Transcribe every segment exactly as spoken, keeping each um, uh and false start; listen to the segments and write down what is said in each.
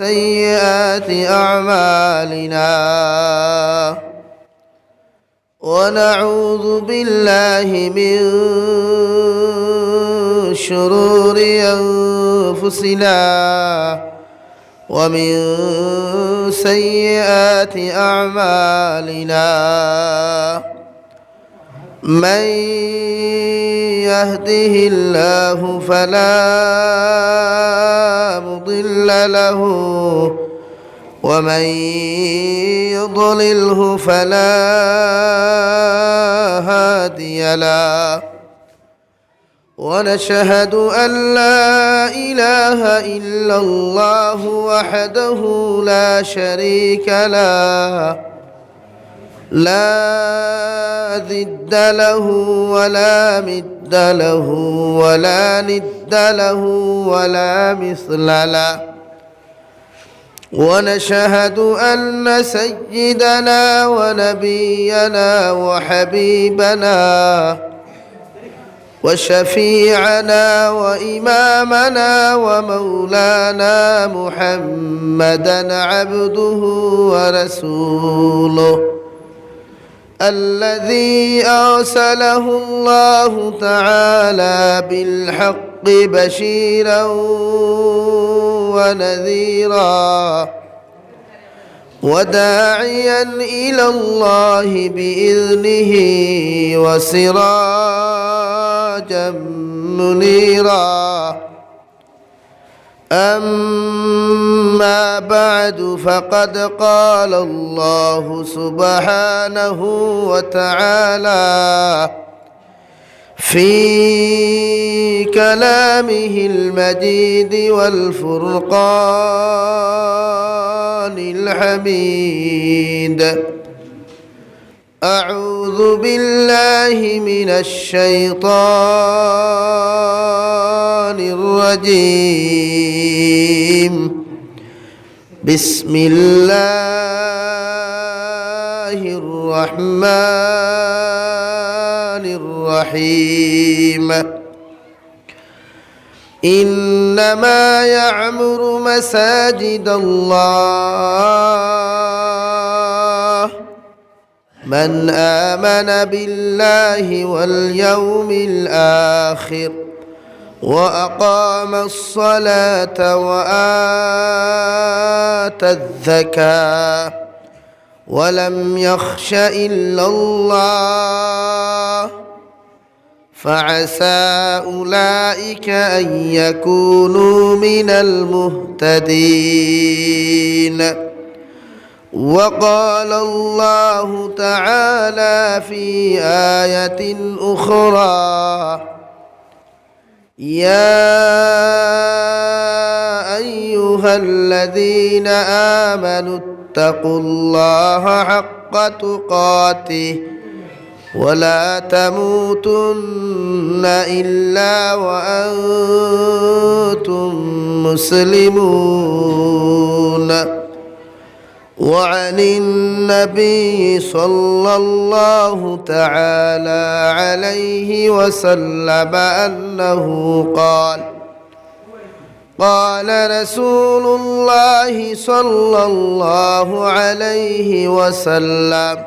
سيئات أعمالنا، ونعوذ بالله من شرور أنفسنا ومن سيئات أعمالنا. من يهده الله فلا مضل له، ومن يضلله فلا هادي له. ونشهد أن لا إله إلا الله وحده لا شريك له، لا ضد له ولا مد له ولا ند له ولا مثل له. ونشهد أن سيدنا ونبينا وحبيبنا وشفيعنا وإمامنا ومولانا محمدا عبده ورسوله، الذي أرسله الله تعالى بالحق بشيرا ونذيرا، وداعيا إلى الله بإذنه وسراجا منيرا. أما بعد، فقد قال الله سبحانه وتعالى في كلامه المجيد والفرقان الحميد: أعوذ بالله من الشيطان الرجيم. بسم الله الرحمن الرحيم. إنما يعمر مساجد الله من آمن بالله واليوم الآخر وأقام الصلاة وآتى الزكاة ولم يخش إلا الله فعسى أولئك أن يكونوا من المهتدين. وقال الله تعالى في آية أخرى: يا أيها الذين آمنوا اتقوا الله حق تقاته ولا تموتن إلا وأنتم مسلمون. وعن النبي صلى الله تعالى عليه وسلم أنه قال: قال رسول الله صلى الله عليه وسلم: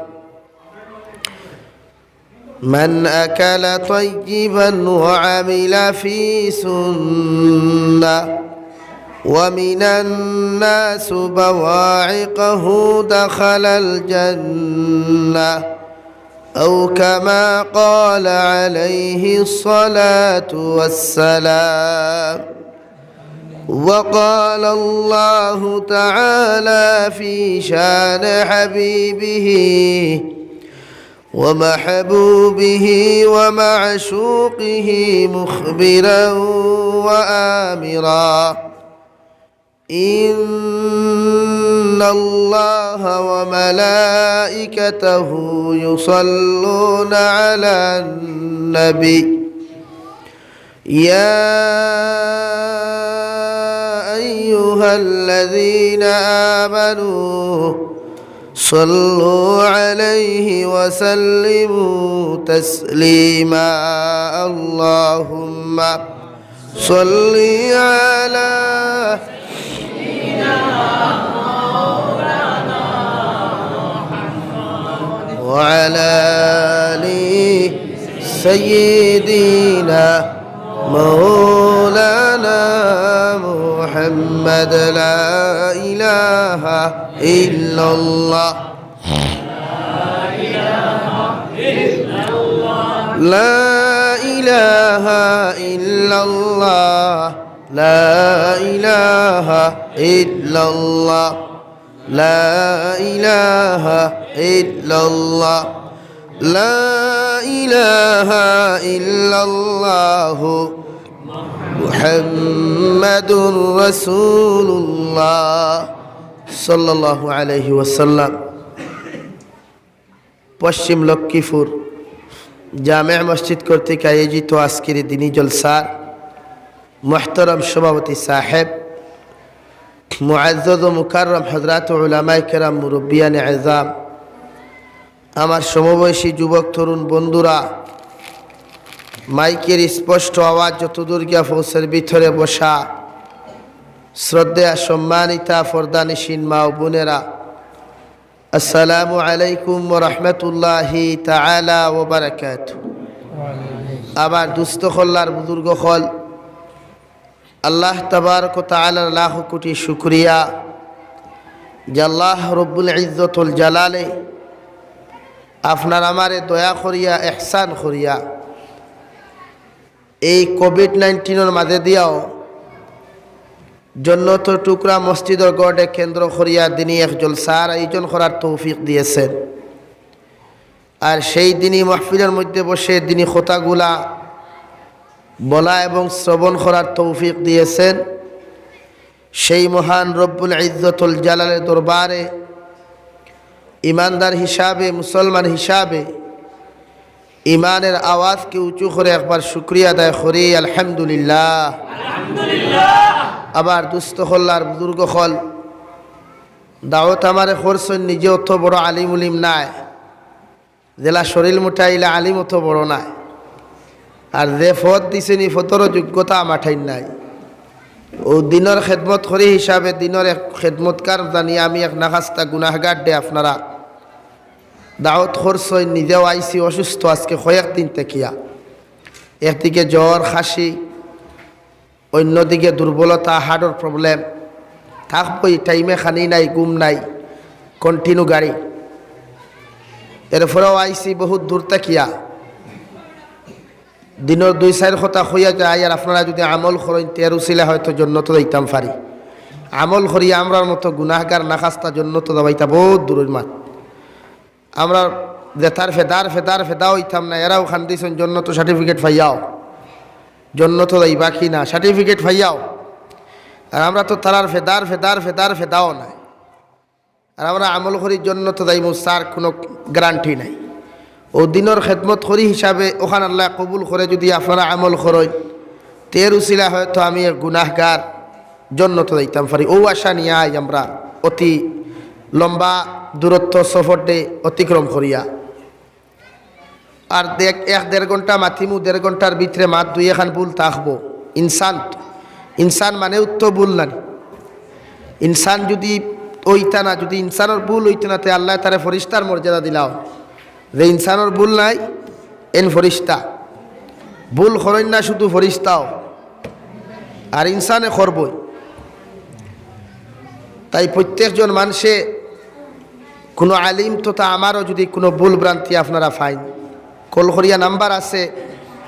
من أكل طيبا وعمل في سنة ومن الناس بواعقه دخل الجنة، أو كما قال عليه الصلاة والسلام. وقال الله تعالى في شان حبيبه ومحبوبه ومعشوقه مخبرا وآمرا: إن الله وملائكته يصلون على النبي، يا أيها الذين آمنوا صلوا عليه وسلموا تسليما. اللهم صل على سيدنا مولانا محمد. لا إله إلا الله. لا إله إلا الله. لا إله إلا الله. لا إله إلا الله. لا إله إلا الله. محمد رسول الله صلى الله عليه وسلم. পশ্চিম লক্ষ্মীপুর জামে মসজিদ কর্তৃক আয়োজিত আজকের এই দিনী জলসার মুহতারাম সভাপতি সাহেব, মুআজ্জাজ ও মুকাররম হযরত উলামায়ে কেরাম, মুরব্বিয়ানে এজাম, আমার সমবয়সী যুবক তরুণ বন্ধুরা, মাইকের স্পষ্ট আওয়াজ যতদূর গিয়া পৌঁছের ভিতরে বসা শ্রদ্ধেয়া সম্মানিতা পর্দানিশীন মা ও বোনেরা, আসসালামু আলাইকুম ওয়া রাহমাতুল্লাহি তাআলা ওয়া বারাকাতুহু। আমার দুস্ত অকল আর বুজুর্গ অকল, আল্লাহ তাবারক ওয়া তাআলার লাখ কোটি শুকরিয়া যে আল্লাহ রব্বুল ইজ্জতুল জালালে আপনার আমারে দয়া করিয়া, এহসান করিয়া এই কোভিড নাইনটিনর মাঝে দিয়াও জন্নতর টুকরা মসজিদর গড়ে কেন্দ্র করিয়া দিনী এক জলসার আয়োজন করার তৌফিক দিয়েছেন। আর সেই দিনী মাহফিলর মধ্যে বসে দিনী কথাগুলা বলা এবং শ্রবণ করার তৌফিক দিয়েছেন সেই মহান রব্বুল ইজ্জতুল জালালের দরবারে ইমানদার হিসাবে, মুসলমান হিসাবে ইমানের আওয়াজকে উঁচু করে একবার শুকরিয়া আদায় করি, আলহামদুলিল্লাহ। আবার দুস্ত অকল আর বুজুর্গ অকল, দাওয়াত আমারে করছইন, নিজে অত বড় আলিম উলিম নায়, যেলা শরীর মোটা ইলা আলিম অত বড় নায়। আর যে পদ দিছইন, ই পদরও যোগ্যতা আমার ঠাইর নাই। ও দিনর খেদমত করি হিসাবে দিনর এক খেদমতকার জানি আমি এক নাখাস্তা গুনাহগার দে আপনারা দাওয়াত করছইন, নিজেও আইছি অসুস্থ আজকে কয়েকদিন থাকিয়া। একদিকে জ্বর, খাসি, অন্যদিকে দুর্বলতা, হার্টর প্রবলেম, থাকবই, টাইমে খানি নাই, ঘুম নাই, কন্টিনিউ গাড়ি। এরপরেও আইছি বহুত দূর থাকিয়া। দিনর দুই চাইর কথা কইয়া যাই, আর আপনারা যদি আমল করইন, তে এর উসিলা হয়তো জন্নতো যাইতাম পারি। আমল করিয়া আমরার মতো গুনাহগার নাখাস্তা জন্নতো যাওয়াইতা বহুত দূরর মাত। আমরা যেতার ফেদার ফেদার ফেদা অইতাম না, এরাও কান্দিছইন জন্নতো সার্টিফিকেট পাইয়াও, জন্নতো যাইবা কি না সার্টিফিকেট পাইয়াও। আর আমরা তো তারার ফেদার ফেদার ফেদার ফেদাও নায়। আর আমরা আমল করি জন্নতো যাইমু, তার কোনো গ্যারান্টি নাই। ও দিনর খেদমত করি হিসাবে অখান আল্লায় কবুল করে যদি আপনারা আমল করইন, তে এর উসিলা হয়তো আমি এক গুনাহগার জন্নতো যাইতাম পারি। ও আশা নিয়া আই আমরা অতি লম্বা দূরত্ব সফর দে অতিক্রম করিয়া। আর দেখ, এক দেড় ঘন্টা মাতিমু, দেড় ঘন্টার ভিতরে মাত দুই এখান ভুল থাকবো। ইনসান তো, ইনসান মানেউ তো ভুল নানি। ইনসান যদি অইতা না, যদি ইনসানর ভুল অইতা না, তে আল্লায় তারে ফরিস্তার মর্যাদা দিলাও। যে ইনসানর ভুল নাই, এন ফরিস্তা। ভুল করইন না শুধু ফরিস্তাও, আর ইনসানে করবই। তাই প্রত্যেকজন মানষে, কোনো আলিম তথা আমারও যদি কোনো ভুল ভ্রান্তি আপনারা পাইন, কল করিয়া নাম্বার আছে,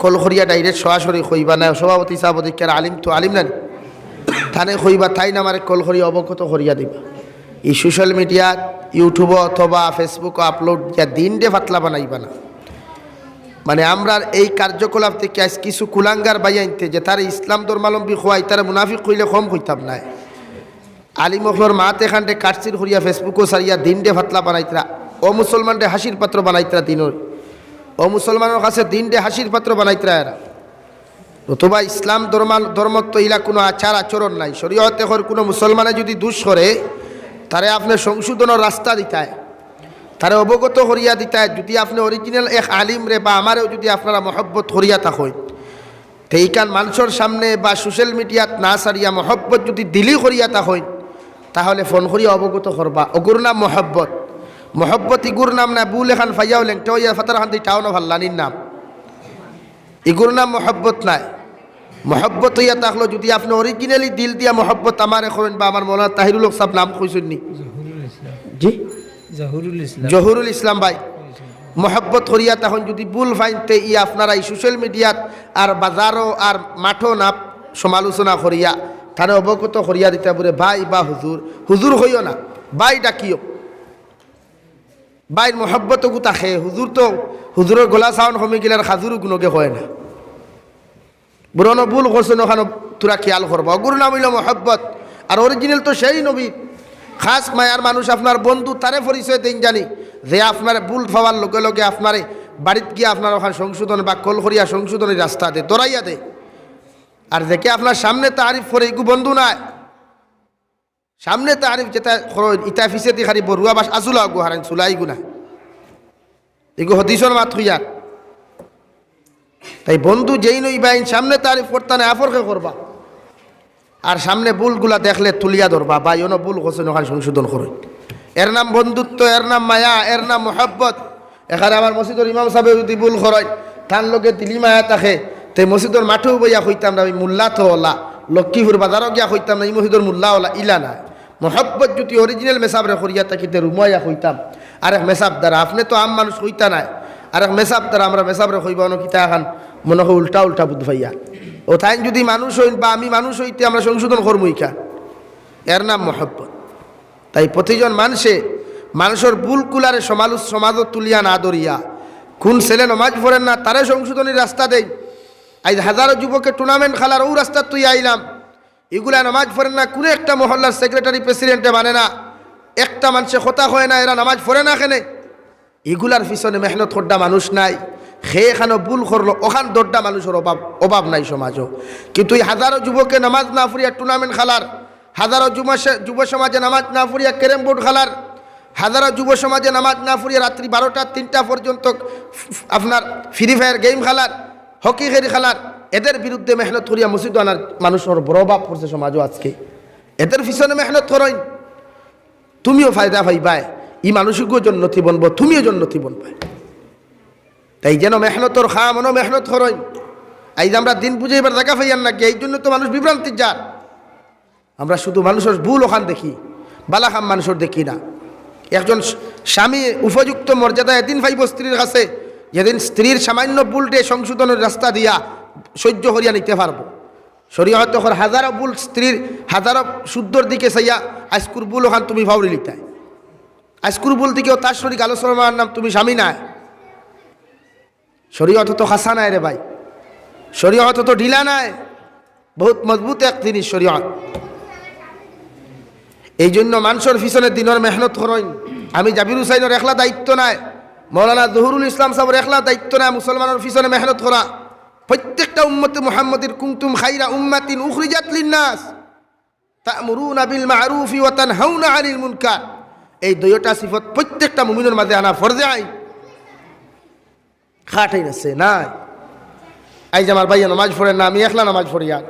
কল করিয়া ডাইরেক্ট সরাসরি কইবা না, সভাপতি সাহেব অধিকার আলিম তো আলিম নানি, তানে কইবা, তাইন আমারে কল করিয়া অবগত করিয়া দিবা। ই সোশ্যাল মিডিয়াত, ইউটিউবো অথবা ফেসবুকো আপলোড দিয়া দিনরে ফাতলা বানাইবা না। মানে, আমরার এই কার্যকলাপ থাকি আইজ কিছু কুলাঙ্গার ভাইয়াইন্তে যেতারে ইসলাম ধর্মাবলম্বী কওয়া, ইতারে মুনাফিক কইলে কম কইতাম নায়। আলিম অকলর মাত এখানরে কাটছির করিয়া ফেসবুকো ছাড়িয়া দিনরে ফাতলা বানাইতরা, অমুসলমানরে হাসির পাত্র বানাইতরা দিনর, অমুসলমানর কাছে দিনরে হাসির পাত্র বানাইতরা এরা। নতুবা ইসলাম ধর্মা-, ধর্মত তো ইলা কোনো আচার আচরণ নাই। শরীয়তে কর কোনো মুসলমানে যদি দোষ করে, তারে আপনে সংশোধনর রাস্তা দিতায়, তারে অবগত করিয়া দিতায়। যদি আপনে অরিজিনাল এক আলিমরে বা আমারেও যদি আপনারা মহব্বত করিয়া থাকইন, তে ইখান মানষর সামনে বা সোশ্যাল মিডিয়াত না ছাড়িয়া মহব্বত যদি দিলি করিয়া থাকইন, তাহলে ফোন করিয়া অবগত করবা। অগুর নাম মহব্বত। মহব্বত ইগুর নাম না, ভুল এখান পাইয়াও লেংটা অইয়া ফাতার খান্দি টাউনো ফাল্লানির নাম। ইগুর নাম মহব্বত নায়। মহব্বত অইয়া থাকলো যুদি আপনে originally দিল দিয়া মহব্বত আমারে করইন বা আমার মৌলানা তাহিরুল হক সাব নাম কইছইন নি? জহুরুল ইসলাম। জি? জহুরুল ইসলাম। জহুরুল ইসলাম ভাই। মহব্বত করিয়া তখন যুদি ভুল পাইন তে ই আপনারা ই social mediaত আর বাজারো আর মাঠো না সমালোচনা করিয়া তারে অবগত করিয়া দিতা বুলে ভাই বা হুজুর, হুজুর কইও না, ভাই ডাকিও। ভাইর মহব্বত অগু থাকে, হুজুর তো, হুজুরর গলা sound কমি গেলে আর খাজুর গুণকে কয় না। বুলে অনো ভুল করছইন, অখানো থুড়া খেয়াল করবা। অগুর নাম অইলো মহব্বত। আর original তো সেই নবীর। খাছ মায়ার মানুষ আপনার বন্ধু, তারে পরিচয় দেইন জানি, যে আপনার ভুল পাওয়ার লগে লগে আপনারে বাড়িত গিয়া আপনার অখান সংশোধন বা call করিয়া সংশোধনের রাস্তা দে, ধরাইয়া দে। আর যেকে আপনার সামনে তারিফ করে, ইগু বন্ধু নায়। সামনে তারিফ যেতা করইন, ইতা পিছেদি খালি বড়ুয়া বাশ আজুলা অগু হারাইন চুলাই গুনা। ইগু হদিসর মাত কইয়ার। তাই বন্ধু যেইন অইবা, ইন সামনে তারিফ করতা নায়, আপরকে করবা। আর সামনে ভুলগুলা দেখলে তুলিয়া ধরবা, ভাই, অনো ভুল করছইন, অখান সংশোধন করইন। এর নাম বন্ধুত্ব, এর নাম মায়া, এর নাম মহব্বত। এখানে আমার মসজিদর ইমাম সাবে যুদি ভুল করইন, তান লগে দিলি মায়া থাকে, তে মসজিদর মাঠেও বইয়া কইতাম না, আমি মোল্লা তো অলা, লক্ষ্মীপুর বাজারো গিয়া কইতাম না, ই মসজিদর মোল্লা অলা, ইলা না। মহব্বত যুদি original মেসাবরে করিয়া থাকি, তে রুমো আইয়া কইতাম। আরেক মেসাব দ্বারা, আপনে তো আম মানুষ কইতা নায়, আরেক মেসাব দ্বারা আমরা মেসাবরে কইবা, অনো কিতা অখান মনো অয় উল্টা উল্টা বুঝ পাইয়া। অউ তাইন যুদি মানুষ অইন বা আমি মানুষ অই, তে আমরা সংশোধন করমু ইখান। এর নাম মহব্বত। তাই প্রতিজন মানষে মানষর ভুলগুলারে সমালো-, সমাজো তুলিয়া না ধরিয়া, কুন ছেলে নমাজ পড়ের না, তারে সংশোধনীর রাস্তা দেইন। আইজ হাজারো যুবকে tournament খেলার অউ রাস্তাত তুই আইলাম, ইগুলা নমাজ পড়ের না, কুনু একটা মহল্লার secretary president-এ মানে না, একটা মানষে কথা কয় না, এরা নমাজ পড়ে না কেনে? ইগুলার পিছনে মেহনত করডা মানুষ নাই। হে এখানো ভুল করলো, অখান ধরডা মানুষর অভাব, অভাব নাই সমাজো। কিন্তু ই হাজারো যুবকে নামাজ না পড়িয়া tournament খেলার, হাজারো যুব সে-, যুব সমাজে নামাজ না পড়িয়া carrom board খেলার, হাজারো যুব সমাজে নামাজ না পড়িয়া রাত্রি বারোটা, তিনটা পর্যন্ত ফ-, ফ-, আপনার Free Fire game খেলার, hockey খেলি খেলার, এদের বিরুদ্ধে মেহনত করিয়া মসজিদ আনার মানুষর বড় অভাব পড়ছে সমাজো আজকে। এদের পিছনে মেহনত করইন। তুমিও ফায়দা পাইবায়, ই মানুষগুও জন্নতি বনবো, তুমিও জন্নতি বনবায়। তাই যেন মেহনতর কাম, অনো মেহনত করইন। আইজ আমরা দিন বুঝাইবার জাগা পাইয়ার না গিয়া, এই জন্য তো মানুষ বিভ্রান্তিত যার। আমরা শুধু মানুষর ভুল অখান দেখি, বালা কাম মানুষর দেখি না। একজন স-, স্বামী উপযুক্ত মর্যাদা এদিন পাইবো স্ত্রীর কাছে, যেদিন স্ত্রীর সামান্য ভুলটে সংশোধনের রাস্তা দিয়া সহ্য করিয়া নিতে পারবো। শরীয়ত অখন হাজারো ভুল স্ত্রীর, হাজারো শুদ্ধর দিকে চাইয়া আইজকুর ভুল অখান তুমি ফাউরি লিতায়। আইজকুর ভুল দিকেও তার শরীর আলোচনা নাম তুমি স্বামী নায়। শরীয়ত তো খাসা নায় রে ভাই, শরীয়ত তো ঢিলা নায়, বহুত মজবুত এক জিনিস শরীয়ত। এই জন্য মানষর পিছনে দিনর মেহনত করইন। আমি জাবির হুসাইনর একলা দায়িত্ব নায়, মৌলানা জহুরুল ইসলাম সাবর একলা দায়িত্ব নায় মুসলমানর পিছনে মেহনত করা। প্রত্যেকটা উম্মতে মুহাম্মদীর কুনতুম খাইরা উম্মাতিন উখরিজাত লিন্নাস তা'মুরুনা বিল মা'রুফি ওয়া তানহাউনা আনিল মুনকার। এই দুইটা সিফত প্রত্যেকটা মুমিনর মাঝে আনা ফরজে আইন। খাটাইন আছে নাই? আইজ আমার ভাইয়ে নামাজ পড়ের না, আমি একলা নামাজ পড়িয়ার।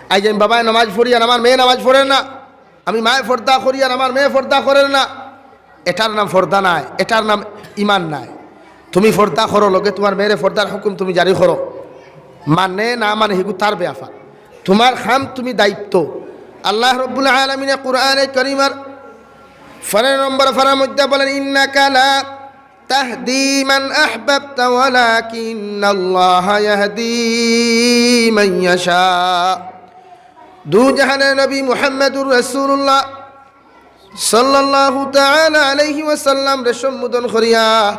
আইজ আমি বাবায় নামাজ পড়িয়ার, আমার মেয়ে নামাজ পড়ের না। আমি মায়ে পর্দা করিয়ার, আমার মেয়ে পর্দা করের না। এটার নাম পর্দা নায়, এটার নাম ইমান নায়। তুমি পর্দা করো, লগে তুমার মেয়েরে পর্দার হুকুম তুমি জারি করো, মানে না মানে হিগু তার বেয়াফার। তুমার কাম তুমি দায়িত্ব। আল্লাহ রব্বুল আলামিনে কুরআনে করিমর পনেরো নম্বর পারার মধ্যে বলেন, "ইন্নাকা লা তাহদি মান আহবাবতা ওয়ালাকিন্নাল্লাহা ইয়াহদি মান ইয়াশা।" দু জাহানের নবী মুহাম্মাদুর রাসূলুল্লাহ সাল্লাল্লাহু তাআলা আলাইহি ওয়াসাল্লামরে সম্বোধন করিয়া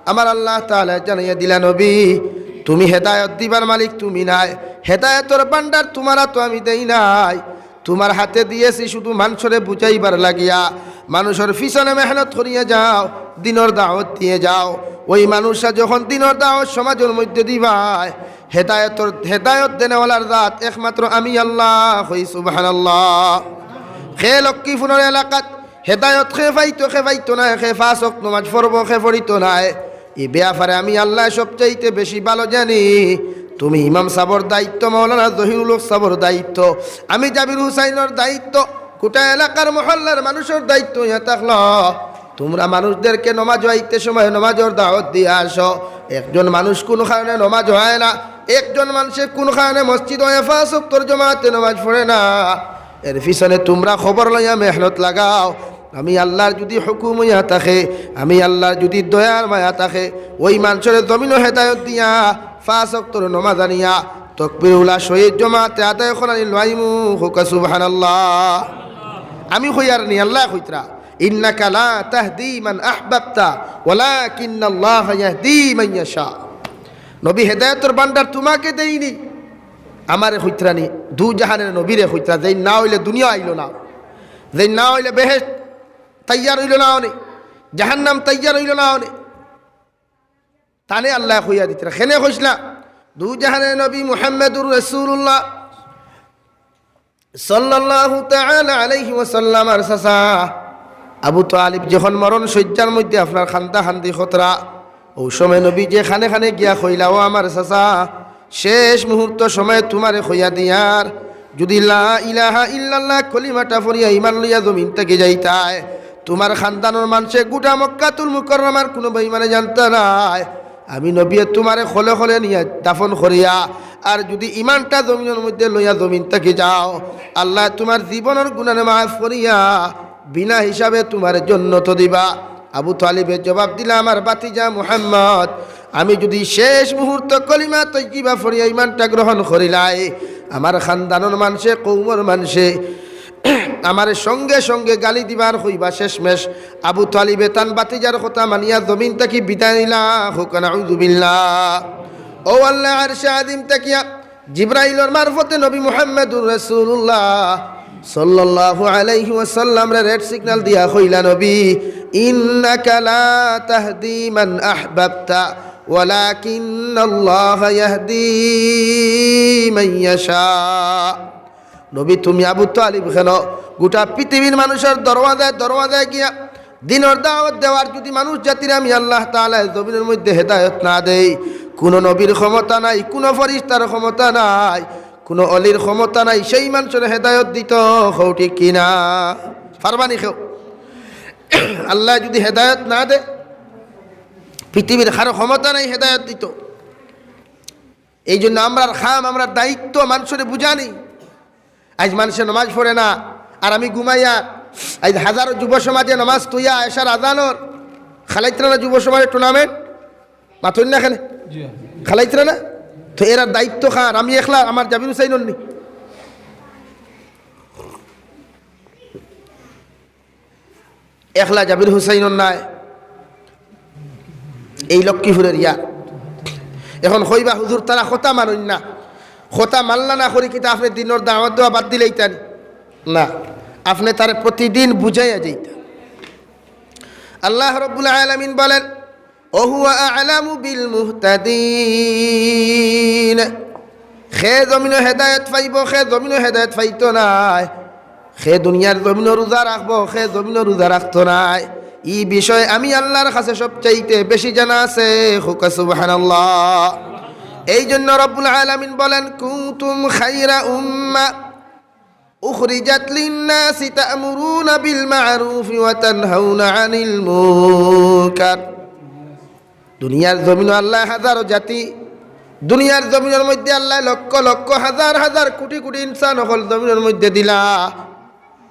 আমার আল্লাহ তাআলা জানাইয়া দিলা, "নবী, তুমি হেদায়েত দিবার মালিক তুমি নায়, হেদায়েতর ভান্ডার তুমার আতো আমি দেই নাই, তুমার হাতে দিয়েছি শুধু মানষরে বুঝাইবার লাগিয়া। মানুষর পিছনে মেহনত করিয়া যাও, দিনর দাওয়াত দিয়া যাও। ওই মানুষরা যখন দিনর দাওয়াত সমাজর মধ্যে দিবায়, হেদায়েতর, হেদায়েত দেনেওয়ালার জাত একমাত্র আমি আল্লাহ।" কই সুবহানাল্লাহ। কে লক্ষ্মীপুরর এলাকাত হেদায়েত কে পাইতো, কে পাইতো নায়, কে পাঁচ ওয়াক্ত নামাজ পড়বো, কে পড়িতো নায়, ই বেয়াফারে আমি আল্লাহ সবচাইতে বেশি ভালো জানি। তুমি ইমাম সাবর দায়িত্ব, মাওলানা জহিরুল হক সাবর দায়িত্ব, আমি জাবির হুসাইনর দায়িত্ব, গোটা এলাকার মহল্লার মানুষর দায়িত্ব অইয়া থাকলো, তুমরা মানুষদেরকে নমাজ আইতে সময় নমাজর দাওয়াত দিয়া আসো। একজন মানুষ কুনু কারণে নমাজ আয় না, একজন মানষে কুন কারণে মসজিদো আইয়া পাঁচ ওয়াক্তর জমাতে নমাজ পড়ে না, এর পিছনে তুমরা খবর লইয়া মেহনত লাগাও। আমি আল্লার যুদি হুকুম অইয়া থাকে, আমি আল্লার যুদি দয়ার মায়া থাকে, ওই মানষরে জমিনো হেদায়ত দিয়া পাঁচ ওয়াক্তর নমাজ আনিয়া তকবির উলা সহিত জমাতে আদায় করানি লইমু। কউক্কা সুবহানাল্লাহ। আমি কইয়ার নি, আল্লায় কইতরা, "ইন্নাকা লা তাহদি মান আহবাবতা ওয়ালাকিন্নাল্লাহা ইয়াহদি মান ইয়াশা।" নবী, হেদায়তর ভান্ডার তুমাকে দেইনি, আমারে কইতরা নি, দুজাহানের নবীরে কইতরা, যেইন না অইলে দুনিয়া আইলো না, যেইন না অইলে বেহেশত তৈয়ার অইলো না অনে, জাহান্নাম তৈয়ার অইলো না অনে। তানে আল্লায় কইয়া দিতরা, কেনে কইছলা? দুজাহানের নবী মুহাম্মাদুর রাসূলুল্লাহ সাল্লাল্লাহু তাআলা আলাইহি ওয়াসাল্লামর চাচা আবু তালিব যখন মরণ শয্যার মধ্যে আপনার কান্দা কান্দি করতরা, অউ সময় নবীজিয়ে কানে কানে গিয়া কইলা, "ও আমার চাচা, শেষ মুহূর্ত সময় তুমারে কইয়া দিয়ার, যুদি লা ইলাহা ইল্লাল্লাহ কলিমাটা পড়িয়া ইমান লইয়া জমিন থাকি যাইতায়, তুমার খান্দানর মানষে গুটা মক্কাতুল মুকাররমার কুনু বেইমানে জানতা নায়। আমি নবীয়ে তুমারে খলে খলে নিয়া দাফন করিয়া, আর যুদি ইমানটা জমিনর মধ্যে লইয়া জমিন থাকি যাও, আল্লায় তুমার জীবনর গুনাহ মাফ করিয়া বিনা হিসাবে তুমারে জন্নত দিবা।" আবু তালিবে জবাব দিলা, "আমার ভাতিজা মুহাম্মদ, আমি যুদি শেষ মুহূর্ত কলিমা তৈয়িবা পড়িয়া ইমানটা গ্রহণ করিলাই, আমার খান্দানর মানষে, কওমর মানষে আমারে সঙ্গে সঙ্গে গালি দিবা আর কইবা শেষমেশ, আবু তালিবে তান ভাতিজার কথা মানিয়া জমিন থাকি বিদায় নিলা।" কউক্কা নাউজুবিল্লাহ। ও আল্লাহ, আরশে আজিম থাকিয়া জিব্রাইলর মারফতে নবী মুহাম্মাদুর রাসূলুল্লাহ সাল্লাল্লাহু আলাইহি ওয়াসাল্লামরে red signal দিয়া কইলা, "নবী, ইন্নাকা লা তাহদি মান আহবাবতা ওয়ালাকিন্নাল্লাহা ইয়াহদি মান ইয়াশা।" নবী, তুমি আবু তালিব কেনে গুটা পৃথিবীর মানুষর দরওয়াজায় দরওয়াজায় গিয়া দিনর দাওয়াত দেওয়ার, যুদি মানুষ জাতিরে আমি আল্লাহ তাআলায় জমিনর মধ্যে হেদায়ত না দেই, কুনু নবীর ক্ষমতা নাই, কুনু ফিরিস্তার ক্ষমতা নাই, কুনু অলির ক্ষমতা নাই সেই মানষরে হেদায়ত দিতো। কও ঠিক কি না? পারবানি কেউ? আল্লায় যুদি হেদায়ত না দে, পৃথিবীর কারো ক্ষমতা নাই হেদায়ত দিতো। এইজন্য আমরার কাম, আমরার দায়িত্ব মানষরে বুঝানি। আইজ মানষে নমাজ পড়ে না, আর আমি ঘুমাইয়া, আইজ হাজারো যুব সমাজে নমাজ থইয়া এশার আজানর খেলাইতরা না যুব সমাজের tournament, মাতইন না কেনে? জি। খেলাইতরা না? তো এরার দায়িত্ব কার? আমি একলা, আমার জাবির হুসাইনর নি? একলা জাবির হুসাইনর নায়, এই লক্ষ্মীপুরের ইয়া। এখন কইবা, "হুজুর, তারা কথা মানইন না।" কথা মানলা না করি কিতা আপনে দিনর দাওয়াত দেওয়া বাদ দিলাইতা নি? না, আপনে তারে প্রতিদিন বুঝাইয়া যাইতা। আল্লাহ রাব্বুল আলামিন বলেন, "ওয়া হুয়া আ'লামু বিল মুহতাদিন।" কে জমিনো হেদায়েত পাইবো, কে জমিনো হেদায়েত পাইতো নায়, কে দুনিয়ার জমিনো রোজা রাখবো, কে জমিনো রোজা রাখতো নায়, ই বিষয়ে আমি আল্লাহর কাছে সবচাইতে বেশি জানা আছে। কউক্কা সুবহানাল্লাহ। এই জন্য রব্বুল আলামিন বলেন, "কুনতুম খায়রা উম্মাহ উখরিজাত লিন-নাসি তা'মুরুনা বিল মা'রুফি ওয়া তানহাউনা আনিল মুনকার।" দুনিয়ার জমিনো আল্লায় হাজারো জাতি, দুনিয়ার জমিনর মধ্যে আল্লায় লক্ষ লক্ষ, হাজার হাজার, কোটি কোটি ইনসান অকল জমিনর মধ্যে দিলা।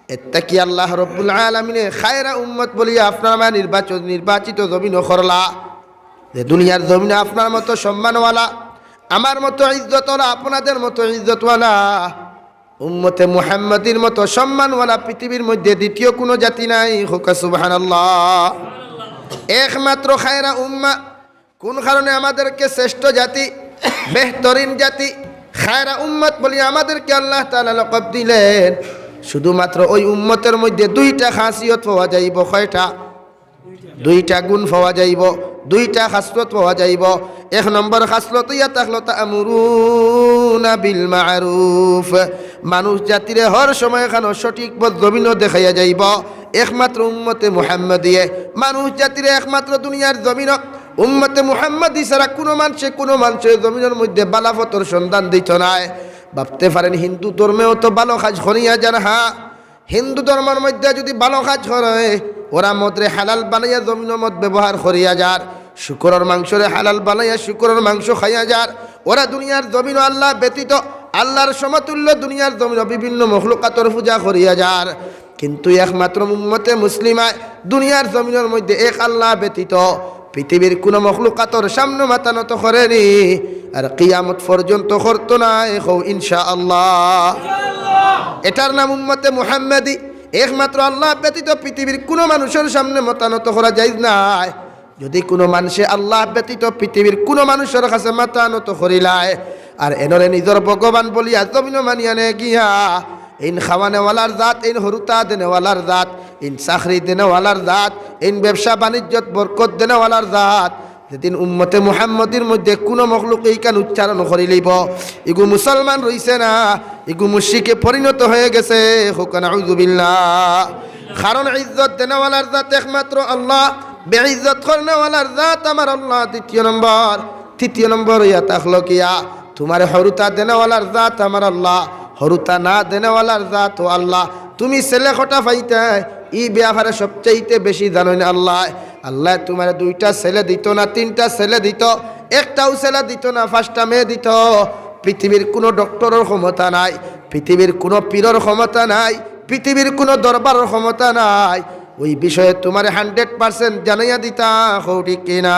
এর থাকি আল্লাহ রব্বুল আলামিনে খায়রা উম্মত বলিয়া আপনার আমার নির্বাচন, নির্বাচিত জমিনো করলা, যে দুনিয়ার জমিনো আপনার মতো সম্মানওয়ালা, আমার মতো ইজ্জতওয়ালা, আপনাদের মতো ইজ্জতওয়ালা, উম্মতে মুহাম্মাদির মতো সম্মানওয়ালা পৃথিবীর মধ্যে দ্বিতীয় কুনু জাতি নাই। কউক্কা সুবহানাল্লাহ। একমাত্র খায়রা উম্মাহ। কোন কারণে আমাদেরকে শ্রেষ্ঠ জাতি, বেহতরিন জাতি, খায়রা উম্মত বলি আমাদেরকে আল্লাহ তাআলা লকব দিলেন? শুধুমাত্র ওই উম্মতের মধ্যে দুইটা খাসিয়ত পাওয়া যাইবো। কয়টা? দুইটা গুণ পাওয়া যাইবো, দুইটা খাসলত পাওয়া যাইবো। এক নম্বর খাসলত ইয়া থাকলো, তা'মুরুনা বিল মা'রুফ, মানুষ জাতিরে হর সময় খানো সঠিক পথ জমিনো দেখাইয়া যাইবো। একমাত্র উম্মতে মুহাম্মদিয়ে মানুষ জাতিরে একমাত্র দুনিয়ার জমিনো উম্মতে মুহাম্মদি ছাড়া কুনু মানষে কুনু মানষর জমিনর মধ্যে বালা পথর সন্ধান দিতো নায়। ভাবতে পারেন, হিন্দু ধর্মেও তো ভালো কাজ করিয়া যার, হ্যাঁ, হিন্দু ধর্মর মধ্যে যদি ভালো কাজ করে, ওরা মদরে হালাল বানাইয়া জমিনর মদ ব্যবহার করিয়া যার। শুকরর মাংসরে হালাল বানাইয়া শুকরর মাংস খাইয়া যার। ওরা দুনিয়ার জমিনো আল্লাহ ব্যতীত, আল্লাহর সমতুল্য দুনিয়ার জমিনো বিভিন্ন মখলুকাতর পূজা করিয়া যার। কিন্তু একমাত্র উম্মতে মুসলিমায় দুনিয়ার জমিনর মধ্যে এক আল্লাহ ব্যতীত পৃথিবীর কুনু মখলুকাতর সামনে মাথা নত করেনি, আর কিয়ামত পর্যন্ত করতো নায়। কও ইনশাআল্লাহ। এটার নাম উম্মতে মুহাম্মাদি। একমাত্র আল্লাহ ব্যতীত পৃথিবীর কুনু মানুষর সামনে মাথা নত করা জায়েজ নায়। যদি কুনু মানষে আল্লাহ ব্যতীত পৃথিবীর কুনু মানুষর কাছে মাথা নত করিলায়, আর এনরে নিজর ভগবান বলিয়া জমিনো মানিয়া নেয় গিয়া, ইন খাওয়ানেওয়ালার জাত, ইন হুরুতা দেনেওয়ালার জাত, ইন চাকরি দেনেওয়ালার জাত, ইন ব্যবসা বাণিজ্যত বরকত দেনেওয়ালার জাত, যেদিন উম্মতে মুহাম্মদীর মধ্যে কুনু মখলুক ইখান উচ্চারণ করিলিবো, ইগু মুসলমান রইছে না, ইগু মুশরিকে পরিণত হয়ে গেছে। কউক্কা নাউজুবিল্লাহ। কারণ ইজ্জত দেনেওয়ালার জাত একমাত্র আল্লাহ, বেইজ্জত করনেওয়ালার জাত আমার আল্লাহ দ্বিতীয় নম্বর। তৃতীয় নম্বর অইয়া থাকলো কিয়া, তুমারে হুরুতা দেনেওয়ালার জাত আমার আল্লাহ, হুরুতা না দেনেওয়ালার জাতও আল্লাহ। তুমি ছেলে কটা পাইতায়, ই ব্যাপারে সবচাইতে বেশি জানইন আল্লাহ। আল্লায় তুমারে দুইটা ছেলে দিতো না, তিনটা ছেলে দিতো, একটাও ছেলে দিতো না, পাঁচটা মেয়ে দিতো। পৃথিবীর কুনু ডক্টরর ক্ষমতা নাই, পৃথিবীর কুনু পীরর ক্ষমতা নাই, পৃথিবীর কুনু দরবারর ক্ষমতা নাই। ওই বিষয়ে তুমারে hundred percent জানাইয়া দিতা, কও ঠিক কিনা?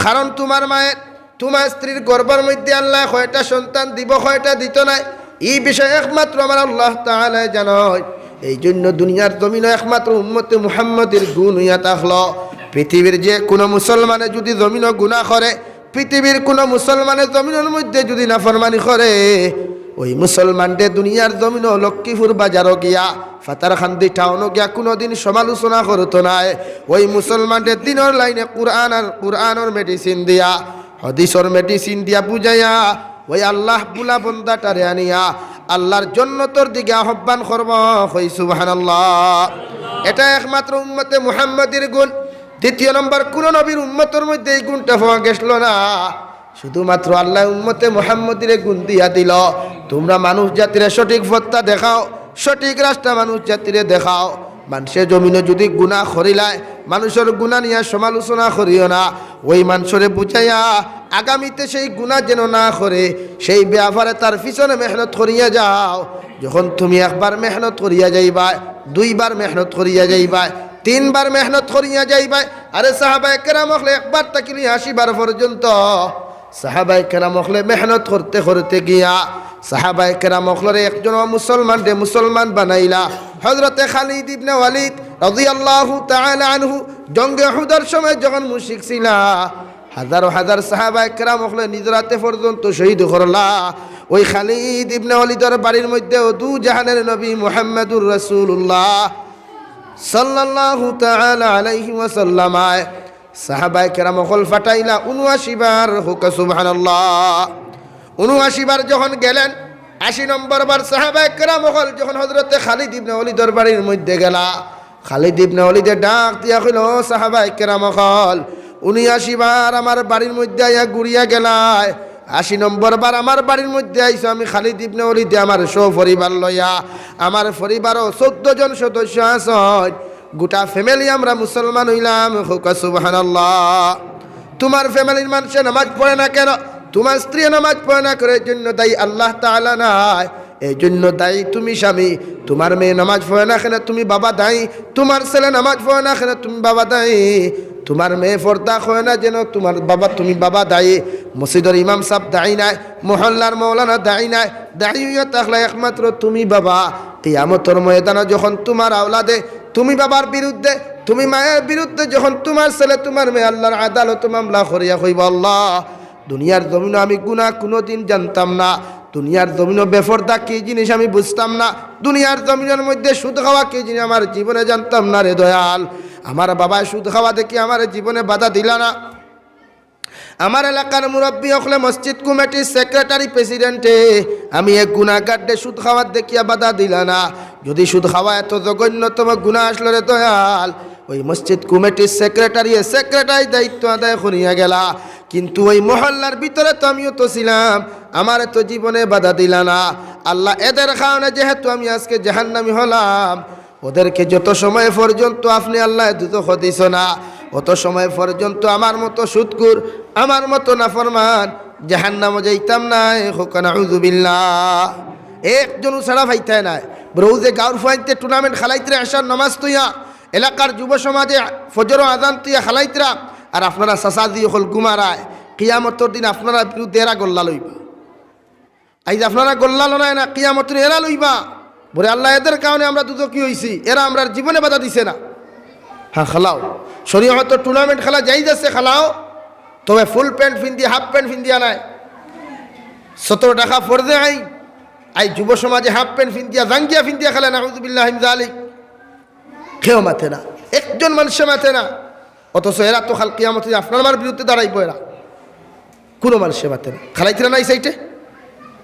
কারণ তুমার মায়ে তুমার স্ত্রীর গর্ভর মধ্যে আল্লায় কয়টা সন্তান দিবো, কয়টা দিতো নায়, ই বিষয়ে একমাত্র আমার আল্লাহ তাআলায় জানইন। এই জন্য দুনিয়ার জমিনো একমাত্র উম্মতে মুহাম্মদীর গুণ অইয়া থাকলো। পৃথিবীর যে কুনু মুসলমানে যদি জমিনো গুনা করে, পৃথিবীর কুনু মুসলমানে জমিনর মধ্যে যদি নাফরমানি করে, ওই মুসলমানরে দুনিয়ার জমিনো লক্ষ্মীপুর বাজারো গিয়া, পাথারকান্দি টাউনো গিয়া কুনুদিন সমালোচনা করতো নায়। ওই মুসলমানরে দিনর লাইনে কুরআন আর কুরআনর medicine দিয়া, হাদিসর medicine দিয়া বুঝাইয়া, ওই আল্লাহ বুলা বন্দাটারে আনিয়া আল্লাহর জন্নতর দিকে আহ্বান করবো। কই সুবহানাল্লাহ। এটা একমাত্র উম্মতে মুহাম্মদীর গুণ। দ্বিতীয় নম্বর, কুনু নবীর উম্মতর মধ্যে এই গুণটা পাওয়া গেছলো না। শুধুমাত্র আল্লায় উম্মতে মুহাম্মদীরে গুণ দিয়া দিলো, তুমরা মানুষ জাতিরে সঠিক পথটা দেখাও, সঠিক রাস্তা মানুষ জাতিরে দেখাও। মানষে জমিনো যদি গুনা করিলায়, মানুষর গুনা নিয়া সমালোচনা করিও না। ওই মানষরে বুঝাইয়া আগামীতে সেই গুনা যেন না করে, সেই ব্যাপারে তার পিছনে মেহনত করিয়া যাও। যখন তুমি একবার মেহনত করিয়া যাইবায়, দুইবার মেহনত করিয়া যাইবায়, তিনবার মেহনত করিয়া যাইবায়। আরে সাহাবায়ে কেরাম অকলে একবার থাকি লইয়া আশি বার পর্যন্ত সাহাবায়ে কেরাম অকলে মেহনত করতে করতে গিয়া সাহাবায়ে কেরাম অকলরে একজন মুসলমানরে মুসলমান বানাইলা। হযরতে খালিদ ইবনে ওয়ালিদ রাদিয়াল্লাহু তাআলা আনহু জঙ্গে উহুদর সময় যখন মুশরিক ছিলা, হাজারো হাজার সাহাবায়ে কেরাম অকলে নিজর আতে পর্যন্ত শহীদ করলা। ওই খালিদ ইবনে ওয়ালিদর বাড়ির মধ্যে অউ দু জাহানের নবী মুহাম্মাদুর রাসূলুল্লাহ সাল্লাল্লাহু তাআলা আলাইহি ওয়াসাল্লাম আয় সাহাবায়ে কেরাম অকল পাঠাইলা ঊনআশি বার। কউক্কা সুবহানাল্লাহ। ঊনআশি বার যখন গেলেন, আশি নম্বর বার সাহাবায়ে কেরাম অকল যখন হযরতে খালিদ ইবনে ওয়ালিদর বাড়ির মধ্যে গেলা, খালিদ ইবনে ওয়ালিদে ডাক দিয়া কইলো, "ও সাহাবায়ে কেরাম অকল, ঊনআশি বার আমার বাড়ির মধ্যে আইয়া ঘুরিয়া গেলায়, আশি নম্বর বার আমার বাড়ির মধ্যে আইছো, আমি খালিদ ইবনে ওয়ালিদে আমার সপরিবার লইয়া, আমার পরিবারও চৌদ্দ জন সদস্য আছইন, গোটা family আমরা মুসলমান অইলাম।" কউক্কা সুবহানাল্লাহ। তুমার familyর মানষে নামাজ পড়ে না কেন? তুমার স্ত্রী নামাজ পড়ে না কেন? এর জন্য দায়ী আল্লাহ তাআলা নায়, এর জন্য দায়ী তুমি স্বামী। তুমার মেয়ে নামাজ পড়ে না কেন? তুমি বাবা দায়ী। তুমার ছেলে নামাজ পড়ে না কেন? তুমি বাবা দায়ী। তুমার মেয়ে পর্দা করে না যেন তুমার বাবা, তুমি বাবা দায়ী। মসজিদর ইমাম সাব দায়ী নায়, মহল্লার মৌলানা দায়ী নায়, দায়ী অইয়া থাকলা একমাত্র তুমি বাবা। কিয়ামতর ময়দানো যখন তুমার আওলাদে, তুমি বাবার বিরুদ্ধে, তুমি মায়ের বিরুদ্ধে যখন তুমার ছেলে, তুমার মেয়ে আল্লাহর আদালতো মামলা করিয়া কইবো, "আল্লাহ, দুনিয়ার জমিনো আমি গুনা কুনুদিন জানতাম না, দুনিয়ার জমিনো বেপর্দা কি জিনিস আমি বুঝতাম না, দুনিয়ার জমিনর মধ্যে সুদ খাওয়া কি জিনিস আমার জীবনে জানতাম না রে দয়াল। আমার বাবায় সুদ খাওয়া দেখি আমার জীবনে বাধা দিলা না।" আমার এলাকার মুরব্বি অকলে, মসজিদ কমিটির সেক্রেটারি, প্রেসিডেন্টে আমি এক গুনাগাররে সুদ খাওয়াত দেখিয়া বাধা দিলা না। যদি সুদ খাওয়া এত জঘন্যতম গুনা আছলো রে দয়াল, ওই মসজিদ কমিটির সেক্রেটারিয়ে সেক্রেটারি দায়িত্ব আদায় করিয়া গেলা, কিন্তু ওই মহল্লার ভিতরে তো আমিও তো ছিলাম, আমারে তো জীবনে বাধা দিলা না। আল্লাহ, এদের কারণে যেহেতু আমি আজকে জাহান্নামী হলাম, ওদেরকে যত সময় পর্যন্ত আপনে আল্লাহ দুজখো দিছো না, অত সময় পর্যন্ত আমার মতো সুদখুর, আমার মতো নাফরমান জাহান্নামো যাইতাম নায়। কউক্কা নাউজুবিল্লাহ। একজনও ছাড়া পাইতায় নায়। বড় যে গাউর ফুয়াইন্তে tournament খেলাইতরা, এশার নমাজ থইয়া, এলাকার যুব সমাজে ফজরর আজান থইয়া খেলাইতরা, আর আপনারা চাচাজি অকল ঘুমারায়, কিয়ামতর দিন আপনারার বিরুদ্ধে এরা গল্লা লইবা। আইজ আপনারা গল্লা লড়ায় না, কিয়ামতর দিন এরা লইবা। বলে, "আল্লাহ, এদের কারণে আমরা দুজখি অইছি, এরা আমরার জীবনে বাধা দিছে না।" হ্যাঁ, খেলাও। শরীয়তো tournament খেলা জায়েজ আছে, খেলাও। তবে full pant ফিন্দিয়া, half pant ফিন্দিয়া নায়। সতর টাকা ফরজে আইন। আইজ যুব সমাজে half pant ফিন্দিয়া, জাঙ্গিয়া ফিন্দিয়া খেলে, নাউজুবিল্লাহি মিন যালিক। কেউ মাতে না, একজন মানষে মাতে না। অথচ এরা তো কাল কিয়ামতে আপনার আমার বিরুদ্ধে দাঁড়াইবো এরা। কুনু মানষে মাতে না। খেলাইতরা না ই side-এ?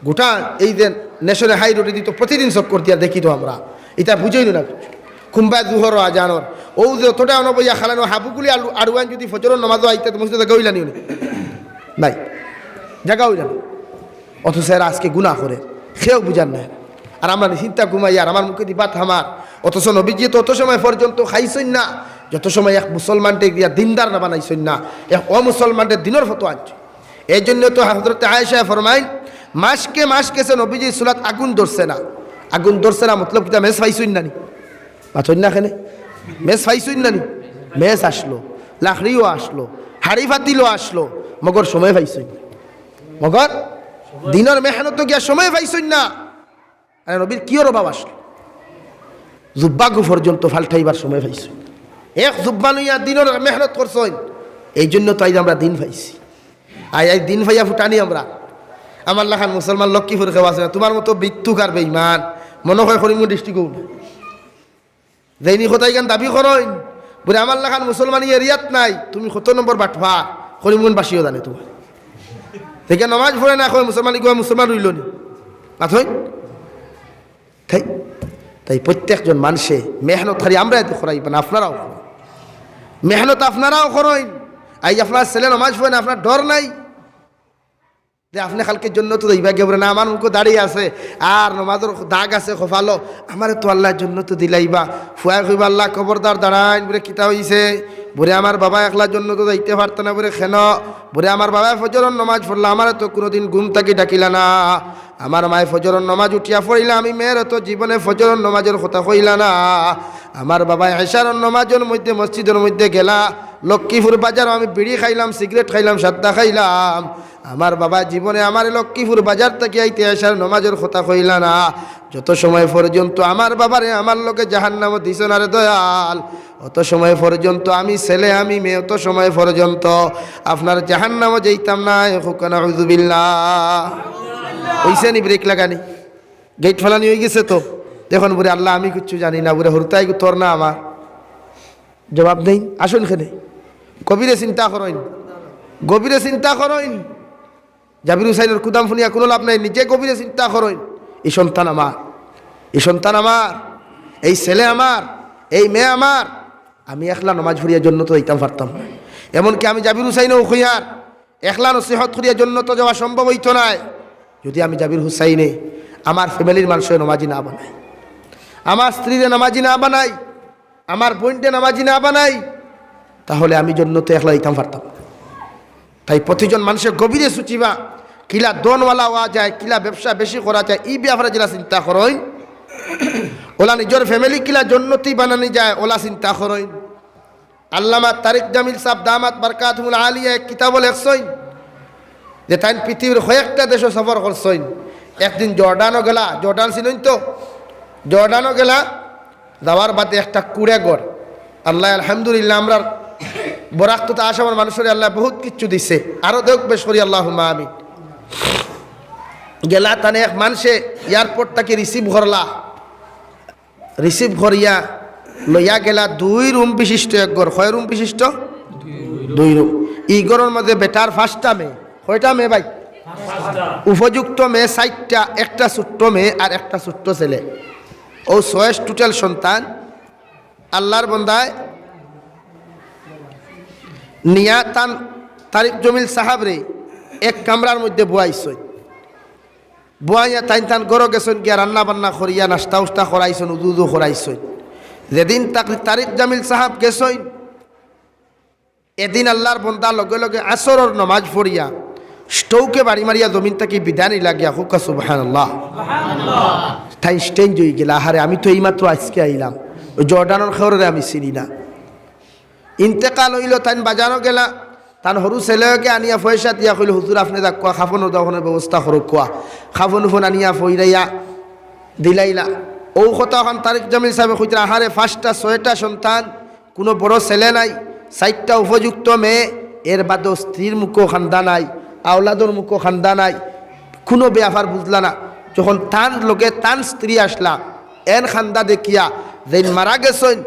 গোটা এই যে National High Road-এ দিতো, প্রতিদিন চক্কর দিয়া দেখি তো আমরা। ইতা বুঝইন না কিচ্ছু। কুনবায় জুহরর আজানর। অউ যে অতটা অনো বইয়া খেলানো হাবুগুলি আলু, আড়ুয়ান যদি ফজরর নমাজো আইতা তো মসজিদো জাগা অইলা নি উনি? নাই। জাগা অইলা না। অথচ এরা আজকে গুনা করে। কেউ বুঝার না। আর আমরা নিশ্চিন্তা ঘুমাই আর আমার মুখেদি ভাত হামার। অথচ নবীজিয়ে তো অত সময় পর্যন্ত খাইছইন না, যত সময় এক মুসলমানরে দিয়া দিনদার না বানাইছইন না, এক অমুসলমানরে দিনর ফতো আনছইন। এই জন্য তো হযরতে আয়েশায় ফরমাইন, "মাসকে মাস গেছে নবীজির চুলাত আগুন ধরছে না।" আগুন ধরছে না মতলব কিতা, match পাইছইন না নি? পাইছইন না কেনে? Match পাইছইন না নি? Match আসলো, লাকড়িও আসলো, হাড়ি ফাতিলও আসলো, মগর সময় পাইছইন না। মগর দিনর মেহনতো গিয়া সময় পাইছইন না। আরে নবীর কিওর অভাব আসলো? জুব্বাগু পর্যন্ত ফাল্টাইবার সময় পাইছইন। এক জুব্বা লইয়া দিনর মেহনত করছইন, এই জন্য তো আইজ আমরা দিন পাইছি। আইজ, আইজ দিন পাইয়া ফুটানি আমরা। আমার লাখান মুসলমান লক্ষ্মীপুর কেউ আছে না, তুমার মতো বিত্তুক আর বেইমান মনো কয় করিমগঞ্জ district-ও না। যেইন ই কথাইখান দাবি করইন, বুলে আমার লাখান মুসলমান ই area-ত নাই, তুমি কত নম্বর বাটপার, করিমগঞ্জবাসীও জানে তুমার। দেখে নমাজ পড়ে না, কয় মুসলমান, ইগুয়া মুসলমান রইল নি? মাতইন? তাই, তাই প্রত্যেকজন মানষে মেহনত খালি আমরা এত করাইবা না, আপনারাও করইন। মেহনত আপনারাও করইন। আইজ আপনার ছেলে নমাজ পড়ে না, আপনার ডর নাই? যে আপনে কালকে জন্নতো যাইবা গিয়া বুলে, "না, আমার মুখো দাড়ি আছে, আর নমাজর দাগ আছে কপালো, আমারে তো আল্লায় জন্নতো দিলাইবা।" ফুয়ায় কইবা, "আল্লাহ, খবরদার দাঁড়াইন।" বুলে, "কিতা অইছে?" বুলে, "আমার বাবা একলা জন্নতো যাইতা পারতা না।" বুলে, "কেন?" বুলে, "আমার বাবায় ফজরর নমাজ পড়লা, আমারে তো কুনুদিন ঘুম থাকি ডাকিলা না। আমার মায়ে ফজরর নমাজ উঠিয়া পড়িলা, আমি মেয়েরে তো জীবনে ফজরর নমাজর কথা কইলা না। আমার বাবায় এশারর নমাজর মধ্যে মসজিদর মধ্যে গেলা, লক্ষ্মীপুর বাজারো আমি বিড়ি খাইলাম, সিগারেট খাইলাম, সাদ্দা খাইলাম।" আমার বাবায় জীবনে আমারে লক্ষ্মীপুর বাজার থাকি আইতে এশার নমাজর কথা কইলা না। যত সময় পর্যন্ত আমার বাবারে আমার লগে জাহান্নামো দিছো না রে দয়াল, অত সময় পর্যন্ত আমি ছেলে, আমি মেয়ে, অত সময় পর্যন্ত আপনার জাহান্নামো যাইতাম না। কউক্কা নাউজুবিল্লাহ। অইছে নি break লাগানি? Gate ফালানি অইগেছে তো। এখন বুলে, "আল্লাহ, আমি কিচ্ছু জানি না।" বুলে, "হুরুতাইগু তোর না আমার?" জবাব দেইন, আসইন কেনে। গভীরে চিন্তা করইন, গভীরে চিন্তা করইন। জাবির হুসাইনর কুদাম হুনিয়া কুনু লাভ নাই, নিজে গভীরে চিন্তা করইন। ই সন্তান আমার, ই সন্তান আমার, এই ছেলে আমার, এই মেয়ে আমার, আমি একলা নমাজ পড়িয়া জন্নতো যাইতাম পারতাম না। এমনকি আমি জাবির হুসাইনও কইয়ার, একলা নসিহত করিয়া জন্নতো যাওয়া সম্ভব অইতো নায়। যদি আমি জাবির হুসাইনে আমার family-র মানষরে নমাজি না বানাই, আমার স্ত্রীরে নমাজি না বানাই, আমার বইনরে নমাজি না বানাই, তাহলে আমি জন্নতো একলা যাইতাম পারতাম না। তাই প্রতিজন মানষে গভীরে সুচিবা, কিলা ধনওয়ালা অওয়া যায়, কিলা ব্যবসা বেশি করা যায়, ই ব্যাপারে যেলা চিন্তা করইন, অউলা নিজর family কিলা জন্নতি বানানি যায়, অউলা চিন্তা করইন। আল্লামা তারিক জামিল সাব দামাত বারকাতুহুমুল আলিয়া এক কিতাবো লেখছইন যে তাইন পৃথিবীর কয়েকটা দেশো সফর করছইন। একদিন জর্ডানো গেলা, জর্ডান চিনইন তো? জর্ডানো গেলা, যাওয়ার বাদে একটা কুড়ে ঘর। আল্লায় আলহামদুলিল্লাহ, আমরার বরাক তথা আসামর মানষরে আল্লায় বহুত কিচ্ছু দিছে, আরো দেউক বেশ করি, আল্লাহুম্মা আমিন। গেলা তানে এক মানষে airport থাকি receive করলা, receive করিয়া লইয়া গেলা দুই room বিশিষ্ট এক ঘর। কয় room বিশিষ্ট? দুই room। ই ঘরর মাঝে বেটার পাঁচটা মেয়ে। কয়টা মেয়ে ভাই? উপযুক্ত মেয়ে চাইরটা, একটা ছোট্ট মেয়ে আর একটা ছোট্ট ছেলে। অউ ছয় total সন্তান। আল্লার বন্দায় নিয়া তান তারিক জমিল সাহাবরে এক কামরার মধ্যে বওয়াইছইন। বওয়াইয়া তাইন তান ঘরো গেছইন, গিয়া রান্না বান্না করিয়া নাস্তা উস্তা করাইছইন, উজু উজু করাইছইন। যেদিন তাক-, তারিক জামিল সাহাব গেছইন, এদিন আল্লাহর বন্দা লগে লগে আসরর নমাজ পড়িয়া স্ট্রোকে বাড়ি মারিয়া জমিন থাকি বিদায় নিলা গিয়া। কউক্কা সুবহানাল্লাহ। তাইন স্টেঞ্জ অইগেলা, "আহারে, আমি তো এইমাত্র আইজকে আইলাম, ওই জর্ডানর খেওররে আমি চিনি না।" ইন্তেকাল অইলো, তাইন বাজারো গেলা, তান হুরু ছেলেকে আনিয়া পয়সা দিয়া কইলো, "হুজুর, আপনে যাউক্কা, কাফনর দাফনর ব্যবস্থা করউক্কা।" কাফন উফন আনিয়া পইরাইয়া দিলাইলা। অউ কথা অখান তারিক জামিল সাবে কইতরা, "আহারে, পাঁচটা ছয়টা সন্তান, কুনু বড় ছেলে নাই, চাইরটা উপযুক্ত মেয়ে, এর বাদেও স্ত্রীর মুখো কান্দা নাই, আওলাদর মুখো কান্দা নাই, কুনু ব্যাপার বুঝলা না।" যখন তান লগে তান স্ত্রী আসলা, এন কান্দা দেখিয়া যেইন মারা গেছইন,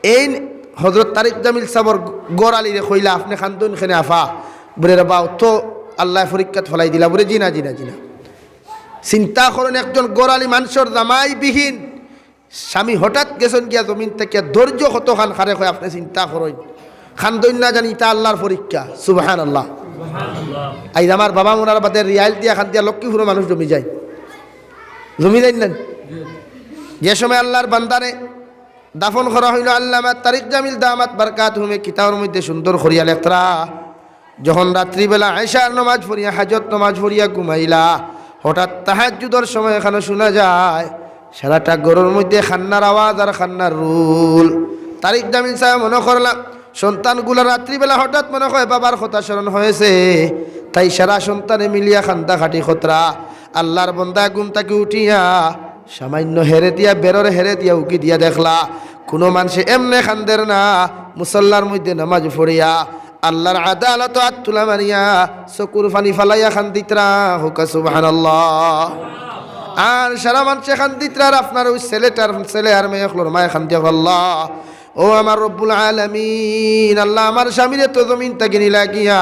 এইন হজরত তারিক জামিল সাবর ঘরআলিরে কইলা, "আপনে কান্দইন কেনে আফা?" বুলে, "রে বা, অউ তো আল্লায় পরীক্ষাত ফালাই দিলা।" বুলে, "জি না, জি না, জি না।" চিন্তা করইন, একজন ঘরআলি মানষর জামাই বিহীন স্বামী হঠাৎ গেছইন গিয়া জমিন থাকিয়া, ধৈর্য কতখান কারে কয় আপনে চিন্তা করইন। কান্দইন না জানি, ইতা আল্লাহর পরীক্ষা। সুবহানাল্লাহ। আইজ আমার বাবা মরার বাদে রিয়াইল দিয়া কান্দিয়া লক্ষ্মীপুরর মানুষ জমি যায়, জমি যাইন না? যে সময় আল্লাহর বান্দারে দাফন করা অইলো, আল্লামা তারিক জামিল দামাত বারকাতুহুমে কিতাবর মধ্যে সুন্দর করিয়া লেখরা, যখন রাত্রিবেলা এশার নমাজ পড়িয়া, হাজত নমাজ পড়িয়া ঘুমাইলা, হঠাৎ তাহাজ্জুদর সময় এখানো শুনা যায় সারাটা ঘরর মধ্যে কান্নার আওয়াজ আর কান্নার রোল। তারিক জামিল সাবে মনো করলা, সন্তানগুলা রাত্রিবেলা হঠাৎ মনে কয় বাবার কথা স্মরণ অইছে, তাই সারা সন্তানে মিলিয়া কান্দাকাটি কররা। আল্লাহর বন্দা ঘুম থাকি উঠিয়া সামান্য হেরে দিয়া, বেড়র হেরে দিয়া উকি দিয়া দেখলা, কুনু মানষে এমনে কান্দের না, মুসল্লার মধ্যে নমাজ পড়িয়া আল্লাহর আদালতো আত তুলা মারিয়া চকুর পানি ফালাইয়া কান্দিতরা। কউক্কা সুবহানাল্লাহ। আর সারা মানষে কান্দিতরা, আর আপনার ওই ছেলেটার, ছেলে আর মেয়ে অকলর মায়ে কান্দিয়া কয়, "আল্লাহ, ও আমার রব্বুল আলামিন, আল্লাহ, আমার স্বামীরে তো জমিন থাকি নিলা গিয়া,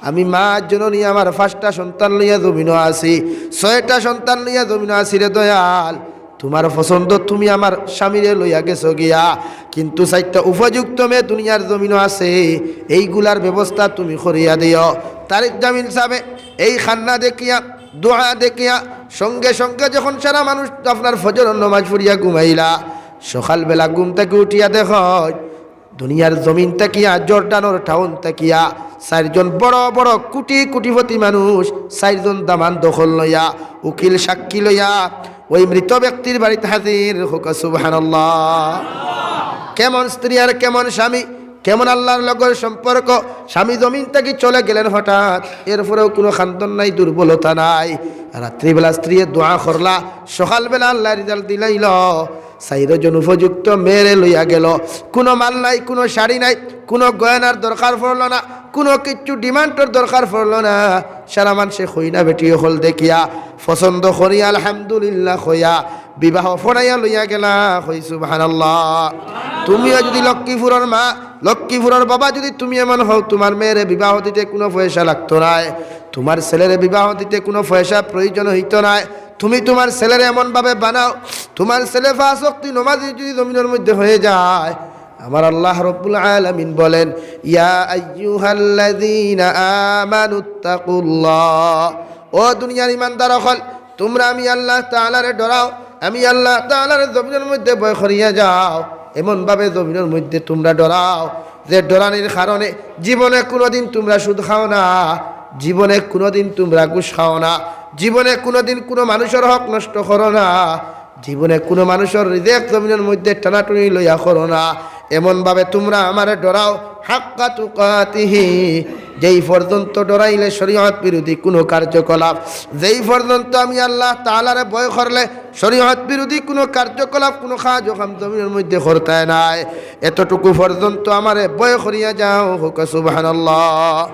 আমি মা জননী, আমার পাঁচটা সন্তান লইয়া জমিনো আছি, ছয়টা সন্তান লইয়া জমিনো আছি রে দয়াল, তুমার পছন্দ তুমি আমার স্বামীরে লইয়া গেছো গিয়া, কিন্তু চাইরটা উপযুক্ত মেয়ে দুনিয়ার জমিনো আছে, এইগুলার ব্যবস্থা তুমি করিয়া দিও।" তারিক জামিল সাবে এই কান্না দেখিয়া, দোয়া দেখিয়া, সঙ্গে সঙ্গে যখন সারা মানুষ আপনার ফজরর নমাজ পড়িয়া ঘুমাইলা, সকালবেলা ঘুম থাকি উঠিয়া দেখইন দুনিয়ার জমিন থাকিয়া, জর্ডানর টাউন থাকিয়া চাইরজন বড় বড় কোটি কোটিপতি মানুষ, চাইরজন দামান দখল লইয়া, উকিল সাক্ষী লইয়া ওই মৃত ব্যক্তির বাড়িত হাজির। কউক্কা সুবহানাল্লাহ। কেমন স্ত্রী আর কেমন স্বামী, কেমন আল্লাহর লগর সম্পর্ক। স্বামী জমিন থাকি চলে গেলেন হঠাৎ, এরপরেও কুনু কান্দন নাই, দুর্বলতা নাই। রাত্রিবেলা স্ত্রীয়ে দোয়া করলা, সকালবেলা আল্লাহ রেজাল্ট দিলাইল। চাইরজন উপযুক্ত মেয়েরে লইয়া গেল। কুনু মাল নাই, কুনু শাড়ি নাই, কুনু গয়নার দরকার পড়ল না, কুনু কিচ্ছু ডিমান্ডর দরকার পড়ল না। সারা মানষে কইনা বেটি অকল দেখিয়া পছন্দ করি আলহামদুলিল্লাহ কইয়া বিবাহ পড়াইয়া লইয়া গেলা। কই সুবহানাল্লাহ। তুমিও যদি লক্ষ্মীপুরর মা, লক্ষ্মীপুরর বাবা, যদি তুমি এমন হও, তুমার মেয়েরে বিবাহ দিতে কুনু পয়সা লাগতো নায়, তুমার ছেলেরে বিবাহ দিতে কুনু পয়সা প্রয়োজন অইতো নায়, তুমি তুমার ছেলেরে এমন ভাবে বানাও, তুমার ছেলে পাঁচ ওয়াক্ত নমাজি যদি জমিনর মধ্যে হয়ে যায়, আমার আল্লাহ রব্বুল আলামিন বলেন, "ইয়া আইয়ুহাল্লাযীনা আমানুত্তাকুল্লাহ।" ও দুনিয়ার ইমানদার অকল, তুমরা আমি আল্লাহ তাআলারে ডরাও, আমি আল্লাহ তাআলারে জমিনর মধ্যে ভয় করিয়া যাও, এমন ভাবে জমিনর মধ্যে তুমরা ডরাও যে ডরানির কারণে জীবনে কুনুদিন তুমরা সুদ খাও না, জীবনে কুনুদিন তুমরা ঘুষ খাও না, জীবনে কুনুদিন কুনু মানুষর হক নষ্ট করো না, জীবনে কুনু মানুষর রিজেক জমিনর মধ্যে টানাটুনি লইয়া করো না। এমন ভাবে তুমরা আমারে ডরাও, হাক্কা তুকাতিহি, যেই পর্যন্ত ডরাইলে শরীয়ত বিরোধী কুনু কার্যকলাপ, যেই পর্যন্ত আমি আল্লাহ তাআলারে ভয় করলে শরীয়ত বিরোধী কুনু কার্যকলাপ, কুনু কাজ অখান জমিনর মধ্যে করতায় নায়, এতটুকু পর্যন্ত আমারে ভয় করিয়া যাও। কউক্কা সুবহানাল্লাহ।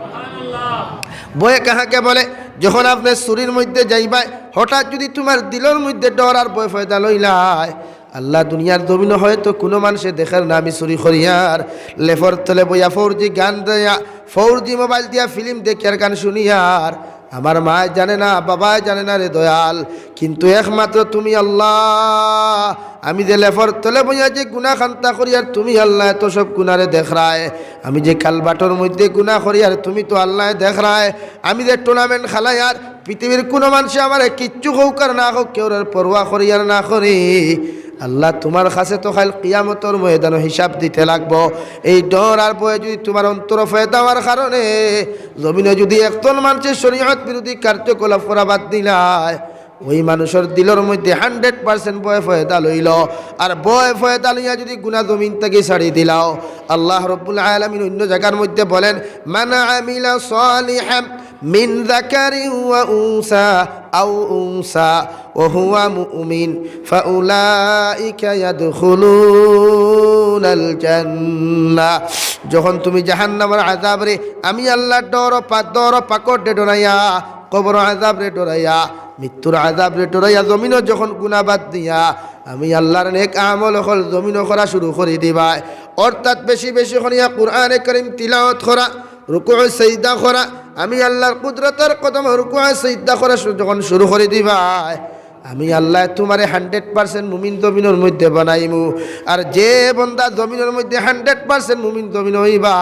ভয় কাহাকে বলে? যখন আপনে চুরির মধ্যে যাইবায়, হঠাৎ যদি তুমার দিলর মধ্যে ডর আর ভয় পয়দা লইলায়, আল্লাহ, দুনিয়ার জমিনো হয়তো কুনু মানষে দেখের না আমি চুরি করিয়ার, লেফর তলে বইয়া ফৌরজি গান দিয়া, ফৌরজি মোবাইল দিয়া ফিল্ম দেখিয়ার, গান শুনিয়ার, আমার মায় জানে না, বাবায় জানে না রে দয়াল, কিন্তু একমাত্র তুমি আল্লাহ। আমি যে লেফর তলে বইয়া যে গুনা খান্তা করিয়ার, তুমি আল্লায় তো সব গুনারে দেখরায়। আমি যে কালবাটর মধ্যে গুনা করিয়ার, তুমি তো আল্লায় দেখরায়। আমি যে টুর্নামেন্ট খেলাইয়ার, পৃথিবীর কুনু মানষে আমারে কিচ্ছু কউক আর না কউক, কেউরর পরোয়া করি আর না করি, আল্লাহ তুমার কাছে তো কাইল কিয়ামতর ময়দানো হিসাব দিতে লাগবো। এই ডর আর ভয় যুদি তুমার অন্তরো পয়দা অওয়ার কারণে জমিনো যুদি একজন মানষে শরীয়ত বিরোধী কার্যকলাপ করা বাদ দিলায়, ওই মানুষর দিলর মধ্যে hundred percent ভয় পয়দা লইলো, আর ভয় পয়দা লইয়া যুদি গুনা জমিন থাকি ছাড়ি দিলাও, আল্লাহ রব্বুল আলামিন অইন্য জাগার মধ্যে বলেন, من عمل صالحا من ذكر أو أنثى أو أنثى وهو مؤمن فأولئك يدخلون الجنة। যখন তুমি জাহান্নামর আযাবরে আমি আল্লাহর ডর পা-, ডর পাকড় দে ডরাইয়া, কবর আযাবরে ডরাইয়া, মৃত্যুর আযাবরে ডরাইয়া, জমিনো যখন গুনা বাদ দিয়া আমি আল্লাহর নেক আমল অকল জমিনো করা শুরু করি দিবায়, অর্থাৎ বেশি বেশি করিয়া কুরআনে কারীম তিলাওয়াত করা, রুকু সিজদা করা, আমি আল্লাহর কুদরতর কদমো রুকু সিজদা করা শু-, যখন শুরু করি দিবায়, আমি আল্লায় তুমারে hundred percent মুমিন জমিনর মধ্যে বানাইমু। আর যে বন্দা জমিনর মধ্যে hundred percent মুমিন জমিন অইবা,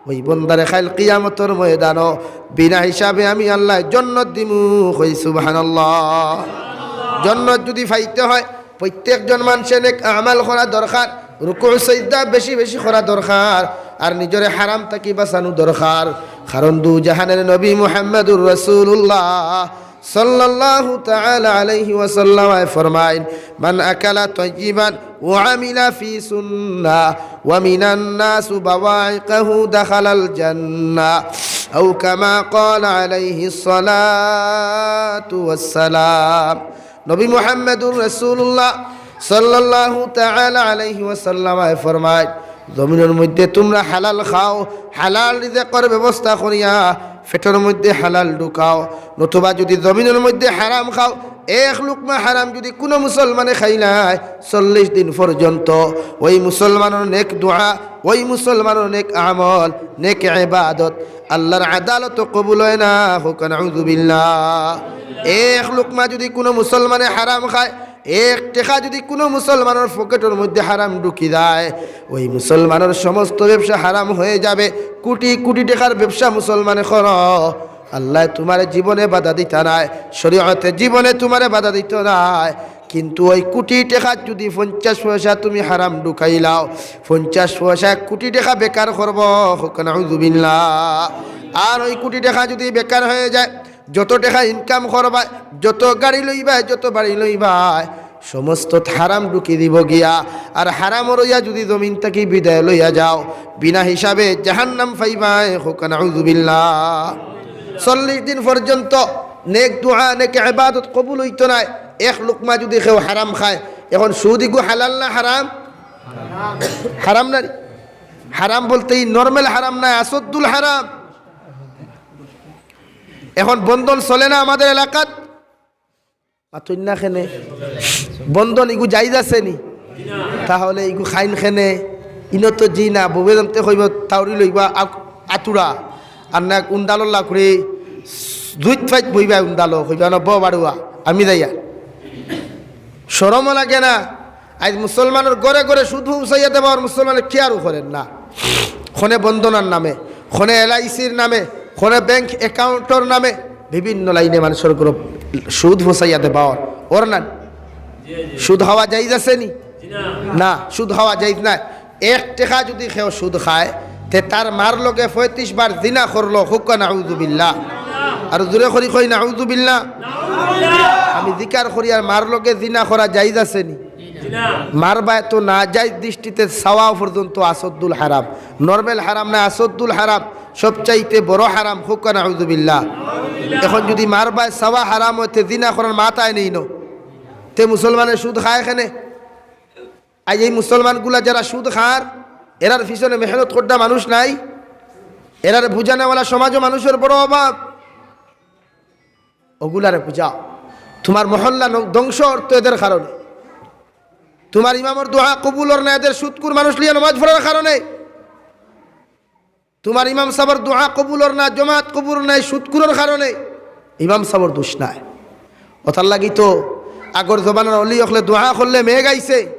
ওই বন্দারে কাইল কিয়ামতর ময়দানো বিনা হিসাবে আমি আল্লায় জন্নত দিমু। কই সুবহানাল্লাহ। জন্নত যুদি পাইতে হয়, প্রত্যেকজন মানষে নেক আমাল করা দরকার, রুকু সিজদা বেশি বেশি করা দরকার, আর নিজরে হারাম থাকি বাঁচানো দরকার। কারণ দুজাহানের নবী মুহাম্মাদুর রাসূলুল্লাহ সাল্লাল্লাহু তাআলা আলাইহি ওয়াসাল্লাম ফরমাইন, من أكل طيبا وعمل في سنة ومن الناس بوائقه دخل الجنة أو كما قال عليه الصلاة والسلام। নবী মুহাম্মাদুর রাসূলুল্লাহ সাল্লাল্লাহু তাআলা আলাইহি ওয়াসাল্লাম ফরমায়, জমিনর মধ্যে তুমরা হালাল খাও, হালাল রিজিকর ব্যবস্থা করিয়া পেটর মধ্যে হালাল ঢুকাও, নতুবা যুদি জমিনর মধ্যে হারাম খাও, এক লুকমা হারাম যুদি কুনু মুসলমানে খাইলায়, চল্লিশ দিন পর্যন্ত ওই মুসলমানর নেক দোয়া, ওই মুসলমানর নেক আমল, নেক ইবাদত আল্লাহর আদালতো কবুল অয় না। কউক্কা নাউযুবিল্লাহ। এক লুকমা যুদি কুনু মুসলমানে হারাম খায়, এক টেকা যুদি কুনু মুসলমানর পকেটর মধ্যে হারাম ঢুকি যায়, ওই মুসলমানর সমস্ত ব্যবসা হারাম অইযাবে। কুটি কুটি টেকার ব্যবসা মুসলমানে করো, আল্লায় তুমারে জীবনে বাধা দিতা নায়, শরীয়তে জীবনে তুমারে বাধা দিতো নায়। কিন্তু ওই কুটি টেকাত যুদি পঞ্চাশ পয়সা তুমি হারাম ঢুকাইলাও, পঞ্চাশ পয়সা এক কুটি টেকা বেকার করবো। কউক্কা নাউযুবিল্লাহ। আর ওই কুটি টেকা যুদি বেকার অইযায়, যত টেকা income করবায়, যত গাড়ি লইবায়, যত বাড়ি লইবায়, সমস্ত হারাম ঢুকি দিবো গিয়া। আর হারামর অইয়া যুদি জমিন থাকি বিদায় লইয়া যাও, বিনা হিসাবে জাহান্নাম পাইবায়। কউক্কা নাউযুবিল্লাহ। চল্লিশ দিন পর্যন্ত নেক দোয়া, নেক ইবাদত কবুল অইতো নায়। এক লুকমা যুদি কেউ হারাম খায়, এখন সুদ ইগু হালাল না হারাম? হারাম না নি? হারাম বলতে ই normal হারাম নায়, আসদ্দুল হারাম। এখন বন্ধন চলে না আমাদের এলাকাত? মাতইন না কেনে? বন্ধন ইগু জায়েজ আছে নি? তাহলে ইগু খাইন কেনে? ইনো তো জি না, বউয়ে জানতে কইবো তাউরি লইবা আক-, আতুরা। আর না এক উন্দালর লাকড়ি, দুইত ফাইত বইবা উন্দালো, কইবা না, "ব বাড়ুয়া, আমি যাইয়া।" শরমও লাগে না? আইজ মুসলমানর ঘরে ঘরে সুদ পৌঁছাইয়া দেবা, আর মুসলমানে কিয়ারও করের না। খনে বন্ধনার নামে, খনে এলআইসির নামে, খনে ব্যাংক অ্যাকাউন্টর নামে বিভিন্ন লাইনে মানষর ঘরো সুদ পৌঁছাইয়া দেবা অর, অর না? সুদ খাওয়া জায়েজ আছে নি? না, সুদ খাওয়া জায়েজ নায়। এক টেকা যুদি কেউ সুদ খায়, তে তার মার লগে পঁয়ত্রিশ বার জিনা করলো, কউক্কা নাউযুবিল্লাহ। আর জোরে করি কই নাউযুবিল্লাহ। আমি জিকার করি, আর মার লগে জিনা করা জায়েজ আছে নি? মার বায় তো নাজায়েজ দৃষ্টিতে চাওয়া পর্যন্ত আসদ্দুল হারাম, normal হারাম না, আসদ্দুল হারাম, সবচাইতে বড় হারাম, কউক্কা নাউযুবিল্লাহ। এখন যুদি মার বায় চাওয়া হারাম অয়, তে জিনা করার মাথায় নেই ন, তে মুসলমানে সুদ খায় কেনে? আইজ এই মুসলমানগুলা যারা সুদ খার, এরার পিছনে মেহনত করতা মানুষ নাই, এরারে বুঝানেওয়ালা সমাজো মানুষর বড় অভাব। অগুলারে বুঝাও, তুমার মহল্লা ন-, ধ্বংস অর তো এদের কারণে। তুমার ইমামর দোয়া কবুল অর না এদের সুদখুর মানুষ লইয়া নমাজ পড়ার কারণে। তুমার ইমাম সাবর দোয়া কবুল অর না, জমাত কবুল অর না এই সুদখুরর কারণে। ইমাম সাবর দোষ নায়। অতার লাগি তো আগর জমানার অলি অকলে দোয়া করলে মেঘ আইছে।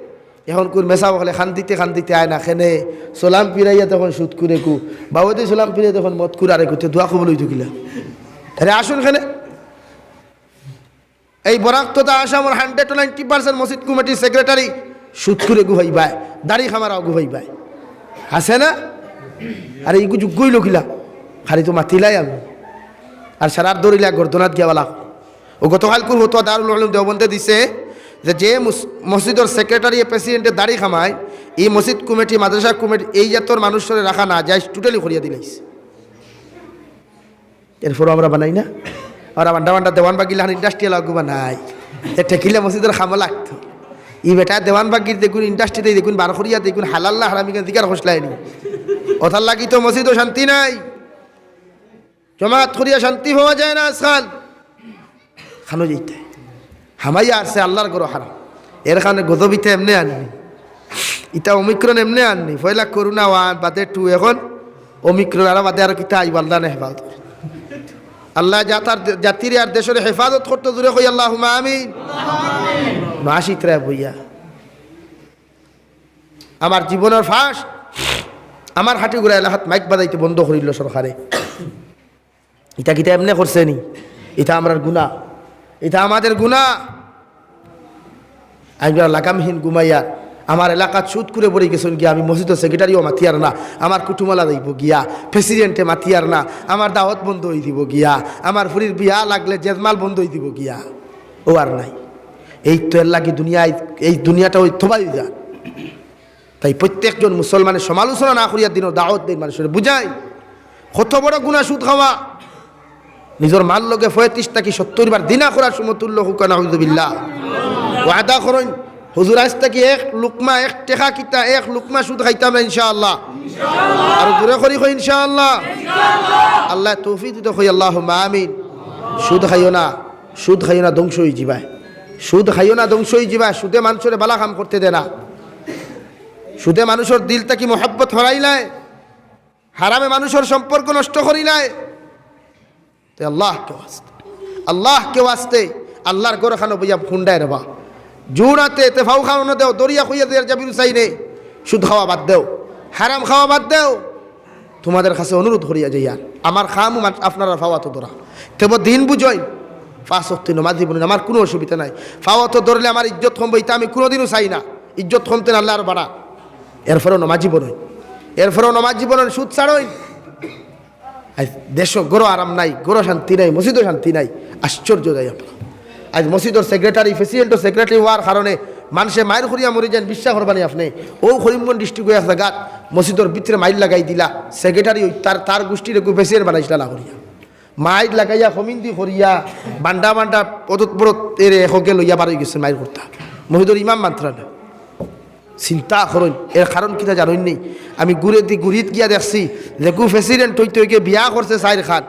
এখনকুর মেসাব অকলে কান্দিতে কান্দিতে আয় না কেনে, সালাম ফিরাইয়া তখন সুদখুরেকু, বাউদে সালাম ফিরাইয়া তখন মদখুর আরেকু, তে দোয়া কবুল অইতো কিলা? আরে আসুন কেনে। এই বরাক তথা আসামর hundred to ninety percent মসজিদ কমিটির সেক্রেটারি সুদখুরে গু পাইবায়, দাড়ি কামারাও গু পাইবায়। আছে না? আরে ইগু যোগ্য অইলো কিলা? খালি তো মাতিলাই আমি। আর সারার দৌড়িলা গর্দনাত গিয়া বালা। ও গতকালকুর ফতোয়া দারুল উলুম দেওবন্দে দিছে যে, যে মুস-, মসজিদর সেক্রেটারি, প্রেসিডেন্টে দাড়ি কামায়, ই মসজিদ কমিটি, মাদ্রাসা কমিটি, এই জাতর মানুষরে রাখা না যায়, totally করিয়া দিলাইছে। এরপরও আমরা বানাই না? আমরা বান্ডা বান্ডা দেওয়ান বাগির লাখান ইন্ডাস্ট্রিয়াল আগু বানাই। এ ঠেকিলে মসজিদর কামো লাগতো। ই বেটা দেওয়ান বাগির দেখুন, ইন্ডাস্ট্রিতে দেখুন, বার করিয়া দেখুন, হালাল না হারাম ইখান জিকার খসলায়নি। ওটার লাগি তো মসজিদও শান্তি নাই। জমাত করিয়া শান্তি পাওয়া যায় না আজকাল। খানো যাইতে। হামাইয়া আসছে আল্লাহর ঘরো হারাম। এর কারণে গজব ইতা এমনে আননি। ইতা ওমিক্রন এমনে আননি। পয়লা করোনা ওয়ান, বাদে টু, এখন ওমিক্রন, আর বাদে আর কিতা আইব, আল্লাহ না হেফাজত করে। আল্লাহ জাতার, জাতির আর দেশর হেফাজত করতো, জোরে কই আল্লাহুম্মা আমিন। মাসিত্রা বইয়া। আমার জীবনর ফার্স্ট, আমার হাটিগুড়া এলাকাত মাইক বাজাইতে বন্ধ করিল সরকারে। ইতা কিতা এমনে করছে নি? ইতা আমরার গুনা, ইতা আমাদের গুনা। আমরা লাগামহীন ঘুমাইয়ার, আমার এলাকাত সুদখুরে ভরি গেছইন গিয়া, আমি মসজিদর সেক্রেটারিও মাতিয়ার না, আমার কুটুমওয়ালা যাইব গিয়া, প্রেসিডেন্টে মাতিয়ার না, আমার দাওয়াত বন্ধ অই দিব গিয়া, আমার ফুরির বিয়া লাগলে জেজমাল বন্ধ অই দিব গিয়া, ও আর নাই। এই তো এর লাগি দুনিয়ায়, এই দুনিয়াটা ওই থবাই যায়। তাই প্রত্যেকজন মুসলমানে সমালোচনা না করিয়া দিনর দাওয়াত দেইন, মানুষরে বুঝাইন। কত বড় গুনা সুদ খাওয়া। নিজর মার লগে পঁয়ত্রিশ থাকি সত্তইর বার জিনা করার সমতুল্য হউক, নাউজুবিল্লাহ। ওয়াদা করইন, হুজুর, আইজ থাকি এক লুকমা, এক টেকা কিতা, এক লুকমা সুদ খাইতাম না ইনশাআল্লাহ। আর জোরে করি কই ইনশাআল্লাহ। আল্লাহ তৌফিক দিতো কই আল্লাহুম্মা আমিন। সুদ খাইও না, সুদ খাইও না, ধ্বংস অই যিবায়। সুদ খাইও না, ধ্বংস অই যিবায়। সুদে মানুষরে বালা কাম করতে দেয় না। সুদে মানুষর দিল থাকি মহব্বত হরাইলায়, হারামে মানুষর সম্পর্ক নষ্ট করিলায়। তে আল্লাহকে ওয়াস্তে, আল্লাহকে ওয়াস্তে, আল্লাহর ঘরখানো বইয়া হুন্ডায় রেবা। জুড়াতে তে ফাউ খাওয়ানো দেও, দরিয়া কইয়া দের যাবি রুসাইনে। সুদ খাওয়া বাদ দেও, হারাম খাওয়া বাদ দেও। তোমাদের কাছে অনুরোধ করিয়া যাইয়ার, আমার কাম মান-, আপনারা ফাওয়াতো ধরা। তেব দিন বুঝইন, পাঁচ ওয়াক্ত নমাজি বইন, আমার কুনু অসুবিধা নাই। ফাওয়াতো ধরলে আমার ইজ্জত কমবো, ইতা আমি কুনুদিনও চাই না। ইজ্জত কমতে নারলে আরো বাড়া। এরপরেও নমাজি বইন, এরপরেও নমাজি বইন, সুদ ছাড়ইন। আইজ দেশো ঘরো আরাম নাই, ঘরো শান্তি নাই, মসজিদো শান্তি নাই। আশ্চর্য যায় আপনারা। আইজ মসজিদর সেক্রেটারি, প্রেসিডেন্টর সেক্রেটারি অওয়ার কারণে মানষে মাইর করিয়া মরি যাইন, বিশ্বাস করবা নি আপনে। অউ করিমগঞ্জ ডিস্ট্রিক্টো এক জাগাত মসজিদর ভিতরে মাইর লাগাই দিলা, সেক্রেটারি অউ তার, তার গুষ্টির এগু প্রেসিডেন্ট বানাইছলা না করিয়া। মাইর লাগাইয়া কমিন্দি করিয়া বান্ডা বান্ডা পদত পদত এরে একগে লইয়া বারই গেছে মাইর করতা। মসজিদর ইমাম মানতরা না। চিন্তা করইন, এর কারণ কিতা জানইন নি? আমি ঘুরেদি ঘুরিত গিয়া দেখছি, যেগু প্রেসিডেন্ট অইতে অইগে বিয়া করছে চাইর খান,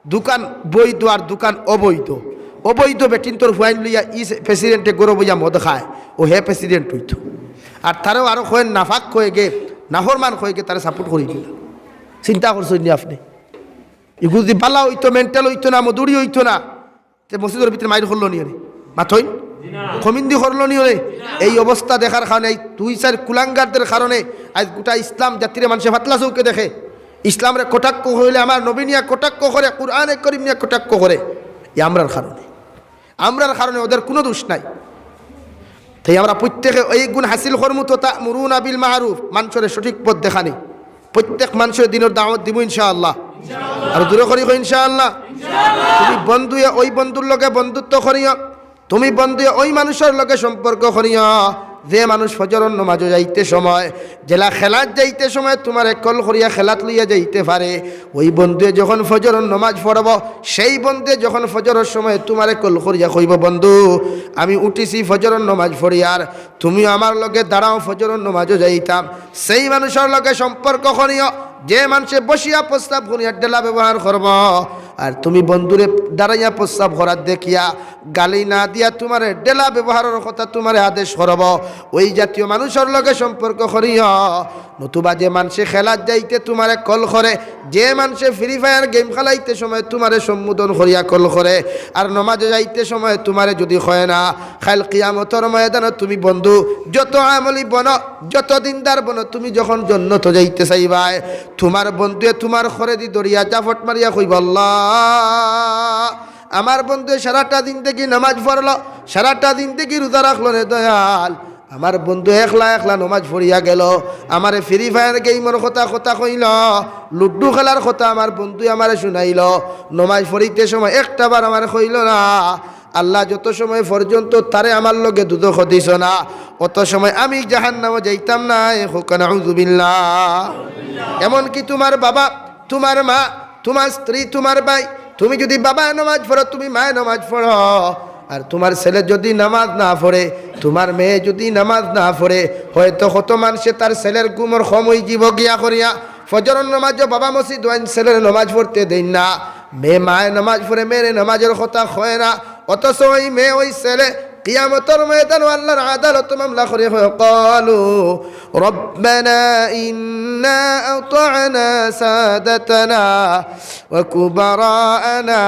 দুখান বৈধ আর দুখান অবৈধ। অবৈধ বেটিন্তর ফুয়াইন লইয়া ই প্রেসিডেন্টে ঘরো বইয়া মদ খায়, অউ হে প্রেসিডেন্ট অইতো। আর তারেও আরো কয় নাফাক কয়গে, নাফরমান কয়গে, তারে সাপোর্ট করি দিলা। চিন্তা করছইন নি আপনে? ইগু যুদি বালা অইতো, মেন্টাল অইতো না, মদুড়ি অইতো না, তে মসজিদর ভিতরে মাইর করলো নি ওরে? মাতইন? কমিন্দি করলো নি ওরে? এই অবস্থা দেখার কারণে, এই দুই চাইর কুলাঙ্গারদের কারণে আইজ গোটা ইসলাম জাতিরে মানষে ফাতলা চউখে দেখে। ইসলামরে কটাক্ষ কইলে আমার নবী নিয়া কটাক্ষ করে, কুরআনে করিম নিয়া কটাক্ষ করে। ই আমরার কারণে, আমরার কারণে, ওদের কুনু দোষ নাই। তাই আমরা প্রত্যেকে এই গুণ হাসিল করমু তো, তা'মুরুনা বিল মা'রুফ, মানষরে সঠিক পথ দেখানি। প্রত্যেক মানষরে দিনর দাওয়াত দিমু ইনশাআল্লাহ। আর জোরে করি কই ইনশাআল্লাহ। তুমি বন্ধুয়ে ওই বন্ধুর লগে বন্ধুত্ব করিও, তুমি বন্ধুয়ে ওই মানুষর লগে সম্পর্ক করিও, যে মানুষ ফজরর নমাজো যাইতে সময়, যেলা খেলাত যাইতে সময় তুমারে কল করিয়া খেলাত লইয়া যাইতে পারে, ওই বন্ধুয়ে যখন ফজরর নমাজ পড়বো, সেই বন্ধুয়ে যখন ফজরর সময় তুমারে কল করিয়া কইবো, "বন্ধু, আমি উঠিছি ফজরর নমাজ পড়িয়ার, তুমিও আমার লগে দাঁড়াও, ফজরর নমাজো যাইতাম।" সেই মানুষর লগে সম্পর্ক করিও, যে মানষে বসিয়া প্রস্রাব করিয়া ঢেলা ব্যবহার করবো, আর তুমি বন্ধুরে দাঁড়াইয়া প্রস্রাব করার দেখিয়া গালি না দিয়া তুমারে ঢেলা ব্যবহারর কথা তুমারে আদেশ করবো, ওই জাতীয় মানুষর লগে সম্পর্ক করিও। নতুবা যে মানষে খেলাত যাইতে তুমারে কল করে, যে মানষে Free Fire game খেলাইতে সময় তুমারে সম্বোধন করিয়া কল করে, আর নমাজে যাইতে সময় তুমারে যুদি কয় না, কাইল কিয়ামতর ময়দানো তুমি বন্ধু যত আমলি বনো, যত দিনদার বনো, তুমি যখন জন্নতো যাইতে চাইবায়, তুমার বন্ধুয়ে তুমার খরেদি ধরিয়া জাফট মারিয়া কইবো, "আল্লাহ, আমার বন্ধুয়ে সারাটা জিন্দেগি নামাজ পড়লো, সারাটা জিন্দেগি রোজা রাখলো রে দয়াল, আমার বন্ধু একলা একলা নমাজ পড়িয়া গেল, আমারে ফ্রি ফায়ার গেইমর কথা কথা কইল, লুডু খেলার কথা আমার বন্ধু আমারে শুনাইল। নমাজ পড়িতে সময় একটা বার আমারে কইল না, "আল্লাহ, যত সময় পর্যন্ত তারে আমার লগে দুজখো দিছ না, অত সময় আমি জাহান্নামো যাইতাম না।" এ হোক, নাউজুবিল্লাহ। এমনকি তোমার বাবা, তোমার মা, তোমার স্ত্রী, তোমার ভাই, তুমি যদি বাবায় নমাজ পড়ো, তুমি মায় নমাজ পড়ো, আর তোমার ছেলে যদি নামাজ না পড়ে, তোমার মেয়ে যদি নামাজ না পড়ে, হয়তো কত মানষে তার ছেলের ঘুমর কম অইযিবো গিয়া করিয়া, ফজরর নমাজও বাবা মসজিদ আইন, ছেলের নমাজ পড়তে দেইন না, মেয়ে মায় নমাজ পড়ে, মেয়েরে নমাজর কথা কয় না, অথচ ওই মেয়ে ওই ছেলে কিয়ামতর ময়দানো আল্লাহর আদালতো মামলা করি কয়, "قالوا ربنا إنا أطعنا سادتنا وكبراءنا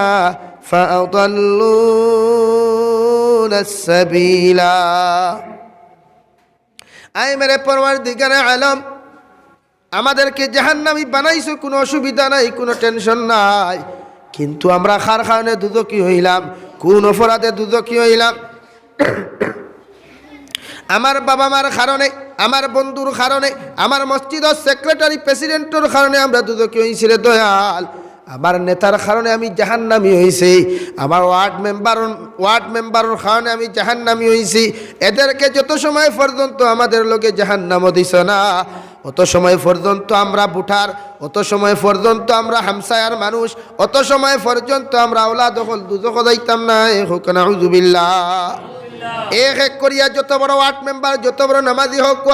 فأضلونا السبيلا।" আয় মেরে পরওয়ারদিগারে আলম, আমাদেরকে জাহান্নামী বানাইছো, কোনো অসুবিধা নাই, কোনো টেনশন নাই, কিন্তু আমরা কার কারণে দুজখি অইলাম? কোন অপরাধে দুজখি অইলাম? আমার বাবা মার কারণে, আমার বন্ধুর কারণে, আমার মসজিদর সেক্রেটারি প্রেসিডেন্টর কারণে আমরা দুজখি অইছি রে দয়াল। আমার নেতার কারণে আমি জাহান্নামী অইছি, আমার ওয়ার্ড মেম্বার, ওয়ার্ড মেম্বারর কারণে আমি জাহান্নামী অইছি। এদেরকে যত সময় পর্যন্ত আমাদের লগে জাহান্নামো দিছ না, অত সময় পর্যন্ত আমরা ভোটার, অত সময় পর্যন্ত আমরা হামসায়ার মানুষ, অত সময় পর্যন্ত আমরা আওলাদ অকল দুজখো যাইতাম না। এ হোক, নাউজুবিল্লাহ। এক এক করিয়া যত বড় ওয়ার্ড মেম্বার, যত বড় নামাজি হোক,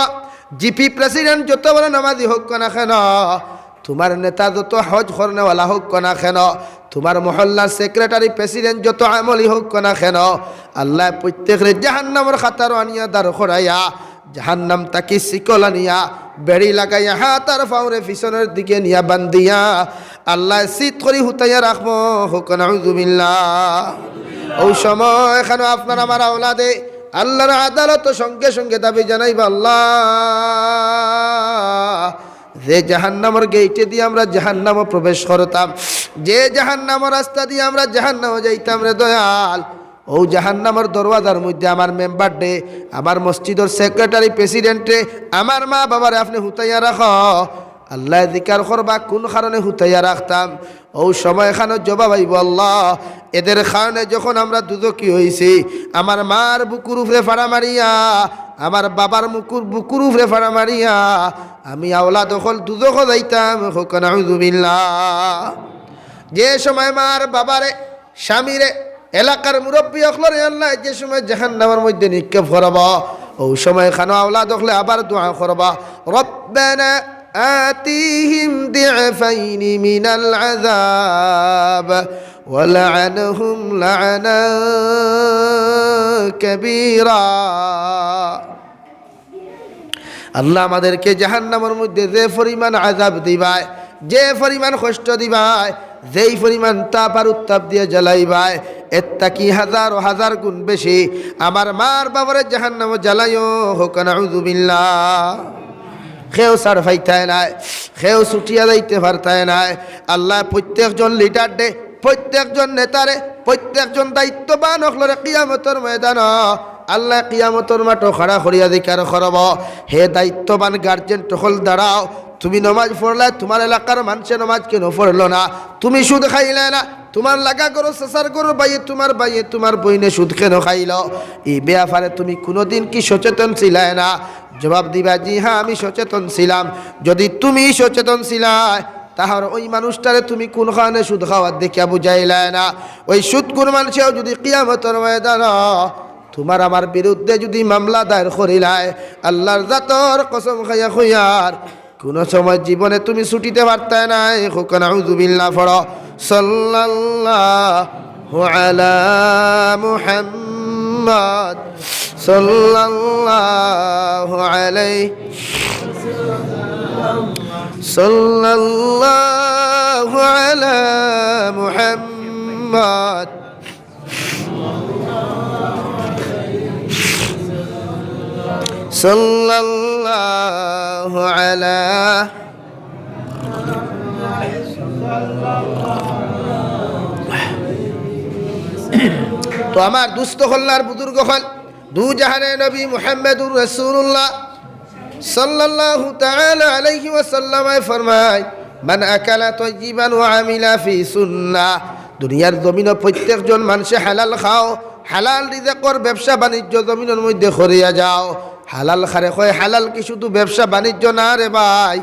জিপি প্রেসিডেন্ট যত বড় নামাজি হোক না কেন, তোমার নেতা যত হজ করনেওয়ালা হোক না কেন, তোমার মহল্লার সেক্রেটারি প্রেসিডেন্ট যত আমলি হোক না কেন, আল্লায় প্রত্যেকরে জাহান্নামর কাতারো আনিয়া দাঁড় করাইয়া, জাহান্নাম থাকি শিকল আনিয়া, বেড়ি লাগাইয়া, হাত আর পাওরে পিছনর দিকে নিয়া বান্ধিয়া, আল্লায় চিত করি হুতাইয়া রাখবো। হোক নাউজুবিল্লাহ। ওই সময় এখানো আপনার আমার আওলাদে আল্লাহর আদালতো সঙ্গে সঙ্গে দাবি জানাইবা, "আল্লাহ, যে জাহান্নামর গেইটে দিয়া আমরা জাহান্নামো প্রবেশ করতাম, যে জাহান্নামর রাস্তা দিয়া আমরা জাহান্নামো যাইতাম রে দয়াল, অউ জাহান্নামর দরওয়াজার মধ্যে আমার মেম্বাররে, আমার মসজিদর সেক্রেটারি প্রেসিডেন্টরে, আমার মা বাবারে আপনে হুতাইয়া রাখো।" আল্লায় জিকার করবা, "কুন কারণে হুতাইয়া রাখতাম?" অউ সময়খানো জবাব আইবো, "আল্লাহ, এদের কারণে যখন আমরা দুজখি অইছি, আমার মার বুকুর উপরে ফাড়া মারিয়া, আমার বাবার মুকুর, বুকুর উপরে ফাড়া মারিয়া, আমি আওলাদ অকল দুজখো যাইতাম।" হোক নাউজুবিল্লাহ। যে সময় মার বাবারে, স্বামীরে, এলাকার মুরব্বি অকলরে আল্লায় যে সময় জাহান্নামর মধ্যে নিক্ষেপ করবা, অউ সময়খানো আওলাদ অকলে আবার দোয়া করবা, "রব্বানা আতিহিম দি'ফাইনি মিনাল আযাব ওয়ালআনহুম লা'নান কাবীরা।" আল্লাহ, আমাদেরকে জাহান্নামর মধ্যে যে পরিমাণ আযাব দিবায়, যে পরিমাণ কষ্ট দিবায়, যেই পরিমাণ তাপ আর উত্তাপ দিয়া জ্বালাইবায়, এর থাকি হাজারো হাজার গুণ বেশি আমার মার বাবারে জাহান্নামো জ্বালাইও। হোক নাউজুবিল্লাহ। কেউ ছাড় পাইতায় নায়, কেউ ছুটিয়া যাইতে পারতায় নায়। আল্লায় প্রত্যেকজন লিডাররে, প্রত্যেকজন নেতারে, প্রত্যেকজন দায়িত্ববান অকলরে কিয়ামতর ময়দানো আল্লায় কিয়ামতর মাঠো খাড়া করিয়া জিকার করবা, "হে দায়িত্ববান গার্জেন অকল, দাঁড়াও, তুমি নমাজ পড়লায়, তুমার এলাকার মানষে নমাজ কেনে পড়লো না? তুমি সুদ খাইলায় না, তুমার লাগা ঘরর চাচার ঘরর ভাইয়ে, তুমার ভাইয়ে, তুমার বইনে সুদ কেনে খাইলো? ই ব্যাপারে তুমি কুনুদিন কি সচেতন ছিলায় না?" জবাব দিবা, "জি হ্যাঁ, আমি সচেতন ছিলাম।" যদি তুমি সচেতন ছিলায়, তাহলে ওই মানুষটারে তুমি কুন কারণে সুদ খাওয়ার দেখিয়া বুঝাইলায় না? ওই সুদখুর মানষেও যদি কিয়ামতর ময়দানো তুমার আমার বিরুদ্ধে যদি মামলা দায়ের করিলায়, আল্লাহর জাতর কসম খাইয়া কইয়ার, কুনু সময় জীবনে তুমি ছুটিতে পারতায় নায়। হোক নাউজুবিল্লাহ। পড়ো, সাল্লাল্লাহু আলা মুহাম্মদ, সাল্লাল্লাহু আলাইহি, সাল্লাল্লাহু আলা মুহাম্মদ। সাল্লাল্লাহু আলা। তো আমার দুস্ত অকল আর বুজুর্গ অকল, দু জাহানের নবী মুহাম্মাদুর রাসূলুল্লাহ সাল্লাল্লাহু তাআলা আলাইহি ওয়াসাল্লামে ফরমায়, "মান আকালা তাইয়িবান ওয়া আমিলা ফি সুন্নাহ।" দুনিয়ার জমিনো প্রত্যেকজন মানষে হালাল খাও, হালাল রিজিকর ব্যবসা বাণিজ্য জমিনর মধ্যে করিয়া যাও। হালাল কারে কয়, হালাল কি শুধু ব্যবসা বাণিজ্য না রে ভাই,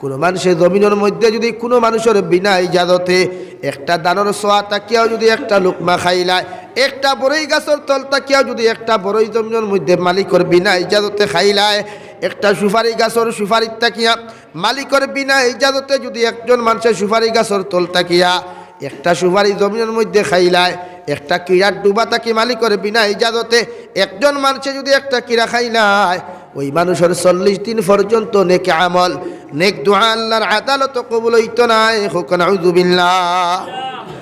কুনু মানষে জমিনর মধ্যে যুদি কুনু মানুষর বিনা ইজাজতে একটা ধানর ছোয়া থাকিয়াও যুদি একটা লুকমা খাইলায়, একটা বড়ই গাছর তল থাকিয়াও যুদি একটা বড়ই জমিনর মধ্যে মালিকর বিনা ইজাজতে খাইলায়, একটা সুপারি গাছর সুপারিত থাকিয়া মালিকর বিনা ইজাজতে যুদি একজন মানষে সুপারি গাছর তল থাকিয়া একটা সুপারি জমিনর মধ্যে খাইলায়, একটা কিড়ার ডুবা থাকি মালিকর বিনা ইজাজতে একজন মানষে যুদি একটা কিড়া খাইলায়, ওই মানুষর চল্লিশ দিন পর্যন্ত নেক আমল, নেক দোয়া আল্লার আদালতো কবুল অইতো নায়। কউক্কা নাউজুবিল্লাহ।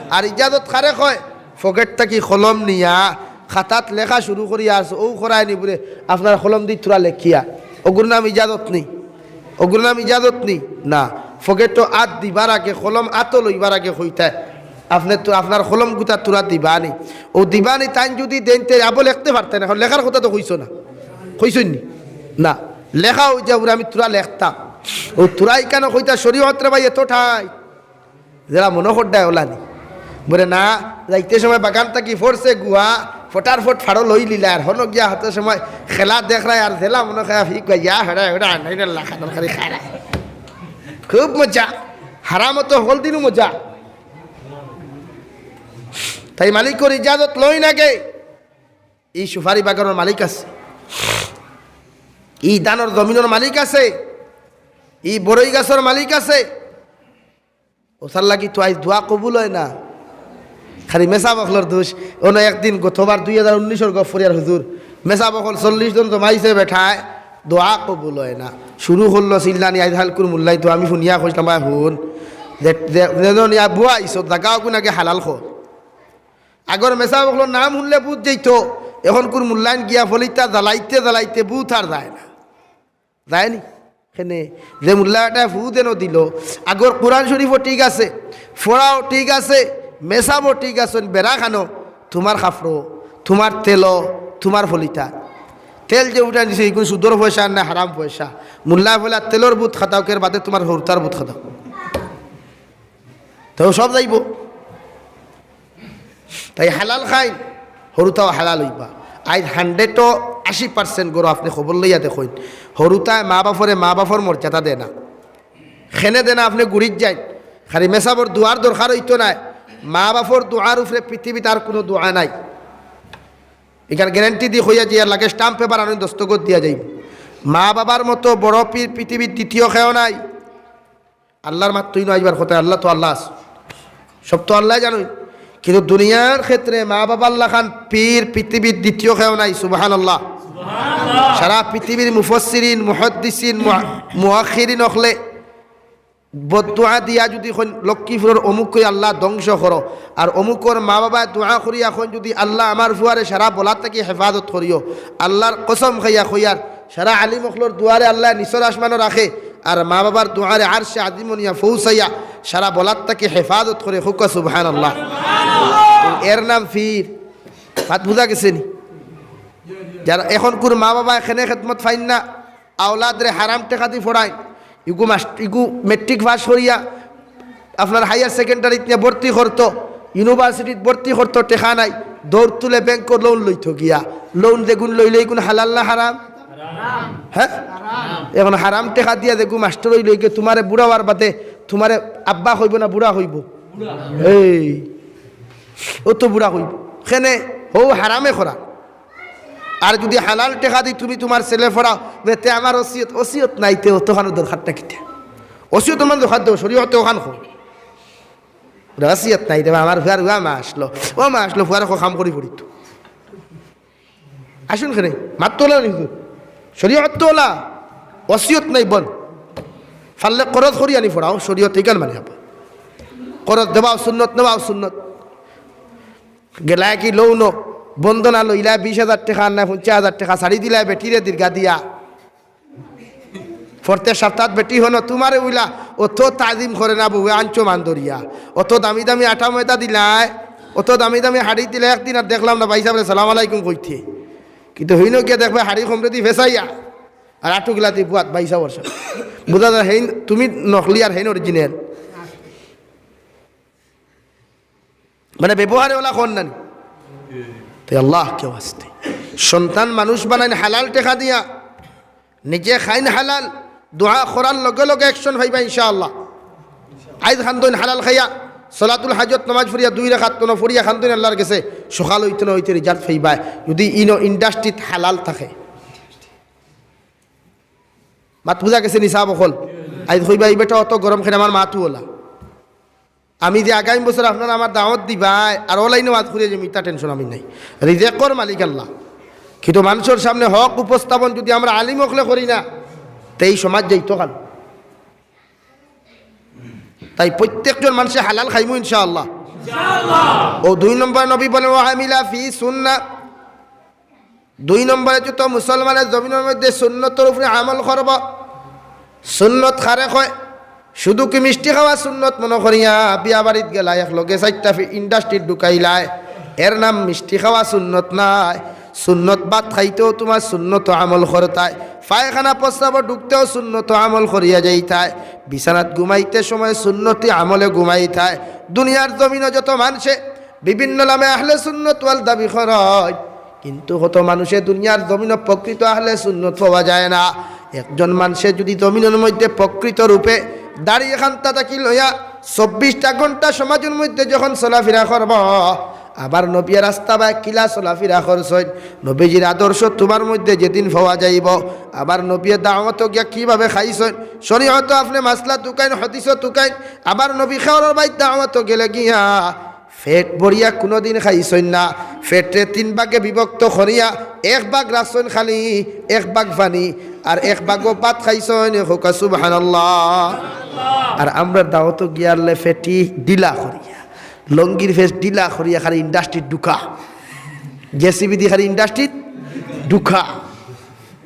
আর ইজাজত কারে কয়? পকেট থাকি কলম নিয়া খাতাত লেখা শুরু করিয়া আছে, অউ করায় নি বুলে, আপনার কলম দি থুড়া লেখিয়া। অগুর নাম ইজাজত নি? অগুর নাম ইজাজত নি? না। পকেটো আত দিবার আগে, কলম আতো লইবার আগে কইতায়, আপনে তো আপনার কলম গুতা থুড়া দিবা নি। অউ দিবা নি, তাইন যুদি দেইন তে আবো লেখতে পারতায় না, কারণ লেখার কথা তো কইছো না, কইছইন নি? না, লেখা অউ যে বুলে আমি থুড়া লেখতাম, অউ থুড়া ইখানো কইতা শরীয়ত রে ভাই এতটাই। যেলা মনো করডায় অলা নি। বুলে না, যাইতে সময় বাগান থাকি পড়ছে গুয়া, ফটার ফট ফাড়ো লইলিলা, আর হনো গিয়া হাতে সময় খেলা দেখরায়, আর যেলা মনো খায় ফিক গয়া হেড়া হেড়া আনাই না লাখা তরকারি খারায়। খুব মজা। হারামো তো হকল দিনও মজা। তাই মালিকর ইজাজত লইন আগে। ই সুপারি বাগানর মালিক আছে, ই ধানর জমিনর মালিক আছে, ই বড়ই গাছর মালিক আছে। অতার লাগি তো আইজ দোয়া কবুল অয় না। খালি মেসাব অকলর দোষ। অনো একদিন গতবার দুই হাজার উনিশর গফ করিয়ার হুজুর, মেসাব অকল চল্লিশ জন জমাইছে বেটায়, দোয়া কবুল অয় না। শুরু করলো চিল্লানি, আইজ হালকুর মুল্লাইন তো আমি হুনিয়া কইছলাম, "ভাই হুন, যে, যে, যেজন ইয়া বুয়া আইছো, জাগা অগুন আগে হালাল কর।" আগর মেসাব অকলর নাম হুনলে বুঝ যাইতো, অখনকুর মুল্লাইন গিয়া ফলিতা জ্বালাইতে জ্বালাইতে বুথ আর যায় না। যায় নি? কেনে যে মুল্লা বেটায় ফু দেনো দিলো, আগর কোরআন শরীফও ঠিক আছে, ফড়াও ঠিক আছে, মেসাবও ঠিক আছে, বেড়া খানো, তুমার কাপড়ো, তুমার তেলো, তুমার ফলিতা। তেল যে উঠাই দিছে, ইগুন সুদর পয়সা না হারাম পয়সা? মুল্লায় ফলা তেলর বুথ খাতাও কের বাদে তুমার হরুতার বুথ খাতাও। তো সব যাইবো। তাই হালাল খাইন, হরুতাও হালাল অইবা। আইজ hundred-ও আশি percent গরু আপনে খবর লইয়া দেখইন, হরুতায় মা বাফরে মা বাফর মর্যাদা দেয় না। খেনে দেয় না, আপনে গুড়িত যাইন, খালি মেসাবর দোয়ার দরকার অইতো নায়। মা বাফর দোয়ার উপরে পৃথিবীত আর কুনু দোয়া নাই। ইখান guarantee দি কইয়া যে লাগে stamp paper আনইন, দস্তখত দিয়া যাইবো। মা বাবার মতো বড় পীর পৃথিবীত দ্বিতীয় কেউ নাই। আল্লার মাত তুই নয় আইবার কথা, আল্লা তো আল্লা আছে, সব তো আল্লায় জানইন। কিন্তু দুনিয়ার ক্ষেত্রে মা বাবার লাখান পীর পৃথিবীর দ্বিতীয় কেউ নাই। সুবহানাল্লাহ। সারা পৃথিবীর মুফাসসিরিন, মুহাদ্দিসিন, মুআ-, মুআখিরিন অকলে বদদোয়া দিয়া যুদি কইন, "লক্ষ্মীপুরর অমুকরে আল্লা ধ্বংস করো," আর অমুকর মা বাবায় দোয়া করিয়া কইন যুদি, "আল্লা আমার ফুয়ারে সারা বলা থাকি হেফাজত করিও," আল্লার কসম খাইয়া কইয়ার, সারা আলিম অকলর দোয়ারে আল্লায় নিচর আসমানো রাখে, আর মা বাবার দোয়ারে আরশে আজিমো নিয়া পৌঁছাইয়া সারা বলাত থাকি হেফাজত করে। কউক্কা সুবহানাল্লাহ। এর নাম পীর। মাত বুঝা গেছে নি? যারা অখনকুর মা বাবায় খেনে খেদমত পাইন না, আওলাদরে হারাম টেকা দি পড়াইন, ইগু মাস্ট-, ইগু matric pass করিয়া আপনার higher secondary-ত নিয়া ভর্তি করতো, university-ত ভর্তি করতো, টেকা নাই, দৌড় তুলে ব্যাংকো loan লইতো গিয়া। Loan যেগুন লইলে ইগুন হালাল না হারাম? হ্যাঁ? অখন হারাম টেকা দিয়া যেগু মাস্টর অইলো, ইগে তুমারে বুড়া অওয়ার বাদে তুমারে আব্বা কইবো না বুড়া কইবো? এই, অউ তো বুড়া কইবো। খেনে, হউ হারামে করা। আর যুদি হালাল টেকা দি তুমি তুমার ছেলে পড়াও, বে তে আমার ওসিয়ত, ওসিয়ত নাই তে অতখানো দরকারটা কিতা? ওসিয়ত মানে দরকার দেও, শরীয়তে অখান কও। ওসিয়ত নাই তে আমার ফুয়ার, ও মা আসলো, ও মা আসলো, ফুয়ার কাম করি পড়িত। আসুন খেনে, মাত তো অলা নি হুজুর। শরীয়ত তো অলা, ওসিয়ত নাই বল। পারলে করজ করি আনি পড়াও, শরীয়ত ইখান মানে হবা। করজ দেওয়াও সুন্নত, নেওয়াও সুন্নত। গেলায় কি loan-ও বন্দনা লইলায় বিশ হাজার টেকা, আর নায় পঞ্চাশ হাজার টেকা, ছাড়ি দিলায় বেটিরে দীর্ঘা দিয়া। পরতেক সপ্তাহত বেটি হনো, তুমারে অইলা অত তাজিম করে না বউয়ে, আনছো মান ধরিয়া। অত দামি দামি আটা ময়দা দিলায়, অত দামি দামি হাড়ি দিলায়, একদিন আর দেখলাম না ভাইসাবরে সালাম আলাইকুম কইতে। কিন্তু হইন গিয়া দেখবায় হাড়ি কমরেদি ফেসাইয়া আর আটুগুলাদি বুয়াত বাইশা বর্ষ। বুঝা যায় হেইন তুমি নকলি আর হেইন অরিজিনাল। মানে ব্যবহারে ওলা কর নানি। তে আল্লাহকে ওয়াস্তে সন্তান মানুষ বানাইন হালাল টেকা দিয়া, নিজে খাইন হালাল, দোয়া করার লগে লগে অ্যাকশন পাইবা ইনশাআল্লাহ। আইজ খান্দইন হালাল খাইয়া, সলাতুল হাজত নামাজ পড়িয়া, দুই রাকাত তন পড়িয়া খান্দইন আল্লাহর গেছে, সকাল অইতে না অইতে রেজাল্ট পাইবা। যদি ইনো ইন্ডাস্ট্রিত হালাল থাকে, মাত বুঝা গেছে নি সাব অকল? আইজ কইবা, "ই বেটা অত গরম কেনে, আমার মাতু ওলা।" আমি যে আগামী বছর আপনারা আমার দাওয়াত দিবায়, আর অলাইন ওয়াজ করিয়া যে মিথ্যা টেনশন আমি নাই। রিজেকর মালিক আল্লাহ। কিন্তু মানুষর সামনে হক উপস্থাপন যদি আমরা আলিম অকলে করি না, তে ই সমাজ যাইতো কাল। তাই প্রত্যেকজন মানুষে হালাল খাইমু ইনশাআল্লাহ। ও দুই নম্বর নবী বলেন, "ওয়া আমিলা ফি সুন্নাহ।" দুই নম্বরে যত মুসলমানে জমিনর মধ্যে সুন্নতর উপরে আমল করব। সুন্নত কারে কয়? শুধু কি মিষ্টি খাওয়া সুন্নত মনো করিয়া বিয়া বাড়িত গেলা, এক লগে চাইরটা ফি-, ইন্ডাস্ট্রিত ঢুকাইলায়, এর নাম মিষ্টি খাওয়া সুন্নত নায়। সুন্নত ভাত খাইতেও তুমার সুন্নত আমল করতায়, পায়খানা প্রস্রাবো ঢুকতেও সুন্নত আমল করিয়া যাইতায়, বিছানাত ঘুমাইতে সময় সুন্নতি আমলে ঘুমাইতায়। দুনিয়ার জমিনো যত মানষে বিভিন্ন নামে আহলে সুন্নত ওয়াল দাবি করইন, কিন্তু কত মানুষে দুনিয়ার জমিনো প্রকৃত আহলে সুন্নত পাওয়া যায় না। একজন মানষে যদি জমিনর মধ্যে প্রকৃত রূপে দাড়ি এখানতা থাকি লইয়া চব্বিশটা ঘন্টা সমাজর মধ্যে যখন চলাফিরা করব, আবার নবিয়ে রাস্তা বায় কিলা চলাফিরা করছইন, নবীজির আদর্শ তুমার মধ্যে যেদিন পাওয়া যাইব, আবার নবিয়ে দাওয়াতো গিয়া কিভাবে খাইছইন, শরীয়তো আপনে মাসলা তুকাইন, হাদিসো তুকাইন, আবার নবী খাওয়ার বাই দাওয়াতো গেলে গিয়া পেট ভরিয়া কুনুদিন খাইছইন না। পেটরে তিন ভাগে বিভক্ত করিয়া এক ভাগ রাখছইন খালি, এক ভাগ পানি, আর এক ভাগও ভাত খাইছইন। কউক্কা সুবহানাল্লাহ। আর আমরার দাওয়াতো গিয়ারলে পেটি ঢিলা করিয়া, লঙ্গির পেট ঢিলা করিয়া খালি ইন্ডাস্ট্রিত ঢুকা, জেসিবি দি খালি ইন্ডাস্ট্রিত ঢুকা।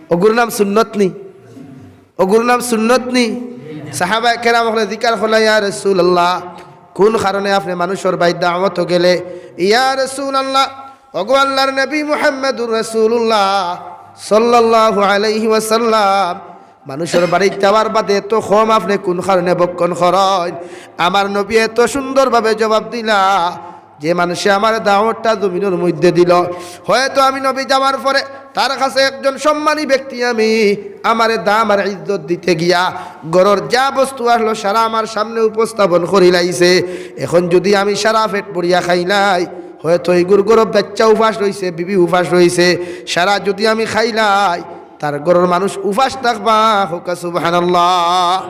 অগুর নাম সুন্নত নি? অগুর নাম সুন্নত নি? সাহাবায়ে কেরাম অকলে জিকার করলা, "ইয়া রাসূলুল্লাহ, কুন কারণে আপনে মানুষর বাড়িত দাওয়াতো গেলে?" ইয়া রাসূলুল্লাহ, ওগো আল্লাহর নবী মুহাম্মাদুর রাসূলুল্লাহ সাল্লাল্লাহু আলাইহি ওয়াসাল্লাম, মানুষর বাড়িত যাওয়ার বাদে এত কম আপনে কুন কারণে ভক্ষণ করইন? আমার নবী এত সুন্দরভাবে জবাব দিলা, যে মানষে আমার দাওয়াতটা জমিনর মধ্যে দিল, হয়তো আমি নবী যাওয়ার পরে তার কাছে একজন সম্মানী ব্যক্তি আমি, আমারে দাম আর ইজ্জত দিতে গিয়া ঘরর যা বস্তু আসলো সারা আমার সামনে উপস্থাপন করিলাইছে। এখন যদি আমি সারা পেট ভরিয়া খাইলাই, হয়তো ইগুর ঘরো বাচ্চা উপাস রইছে, বিবি উপাস রইছে, সারা যদি আমি খাইলাই, তার ঘরর মানুষ উপাস থাকবা। কউক্কা সুবহানাল্লাহ।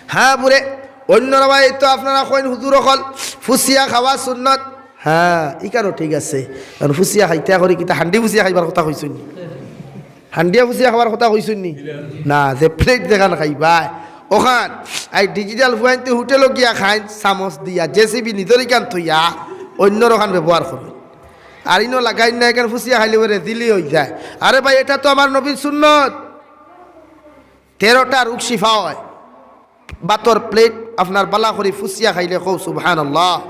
হ্যাঁ বুরে, অন্য রেওয়ায়েতো আপনারা কইন হুজুর অকল ফুসিয়া খাওয়া সুন্নত। হ্যাঁ, ইখানও ঠিক আছে। কারণ ফুসিয়া খাইতা করি কিতা হান্ডি ফুসিয়া খাইবার কথা কইছইন নি? হান্ডিয়া ফুসিয়া খাওয়ার কথা কইছইন নি? না, যে প্লেট যেখান খাইবায়, অখান। আর ডিজিটাল ফুয়াইন্তে হোটেলো গিয়া খাইন চামচ দিয়া, জেসিবি নিজর ইখান থইয়া অন্যর অখান ব্যবহার করইন। আর ইনো লাগাইন না, ইখান ফুসিয়া খাইলে পরে দিলি অইযায়। আরে ভাই, এটা তো আমার নবীর সুন্নত। তেরোটা রোগ শিফা অয়। ভাতর প্লেট আপনার বালা করি ফুসিয়া খাইলে কও সুবহানাল্লাহ।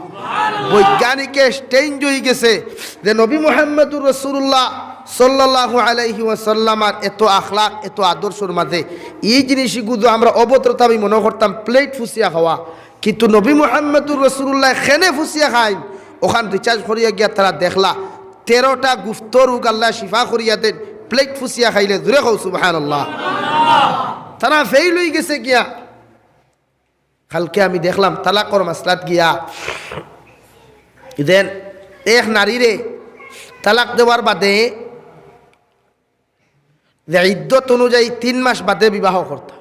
বৈজ্ঞানিকে স্টেঞ্জ অইগেছে যে নবী মুহাম্মদুর রাসূলুল্লাহ সাল্লাল্লাহু আলাইহি ওয়াসাল্লামর এত আখলাক, এত আদর্শর মাঝে ই জিনিস ইগু তো আমরা অভদ্রতা আমি মনো করতাম, প্লেট ফুসিয়া খাওয়া। কিন্তু নবী মুহাম্মদুর রাসূলুল্লাহ কেনে ফুসিয়া খাইন, অখান রিসার্চ করিয়া গিয়া তারা দেখলা, তেরোটা গুপ্ত রোগ আল্লায় শিফা করিয়া দেইন, প্লেট ফুসিয়া খাইলে। জুরে কও সুবহানাল্লাহ। তারা ফেইল অইগেছে গিয়া। কালকে আমি দেখলাম তালাকর মাসলাত গিয়া, যেন এক নারীরে তালাক দেওয়ার বাদে যে ইদ্দত অনুযায়ী তিন মাস বাদে বিবাহ করতা।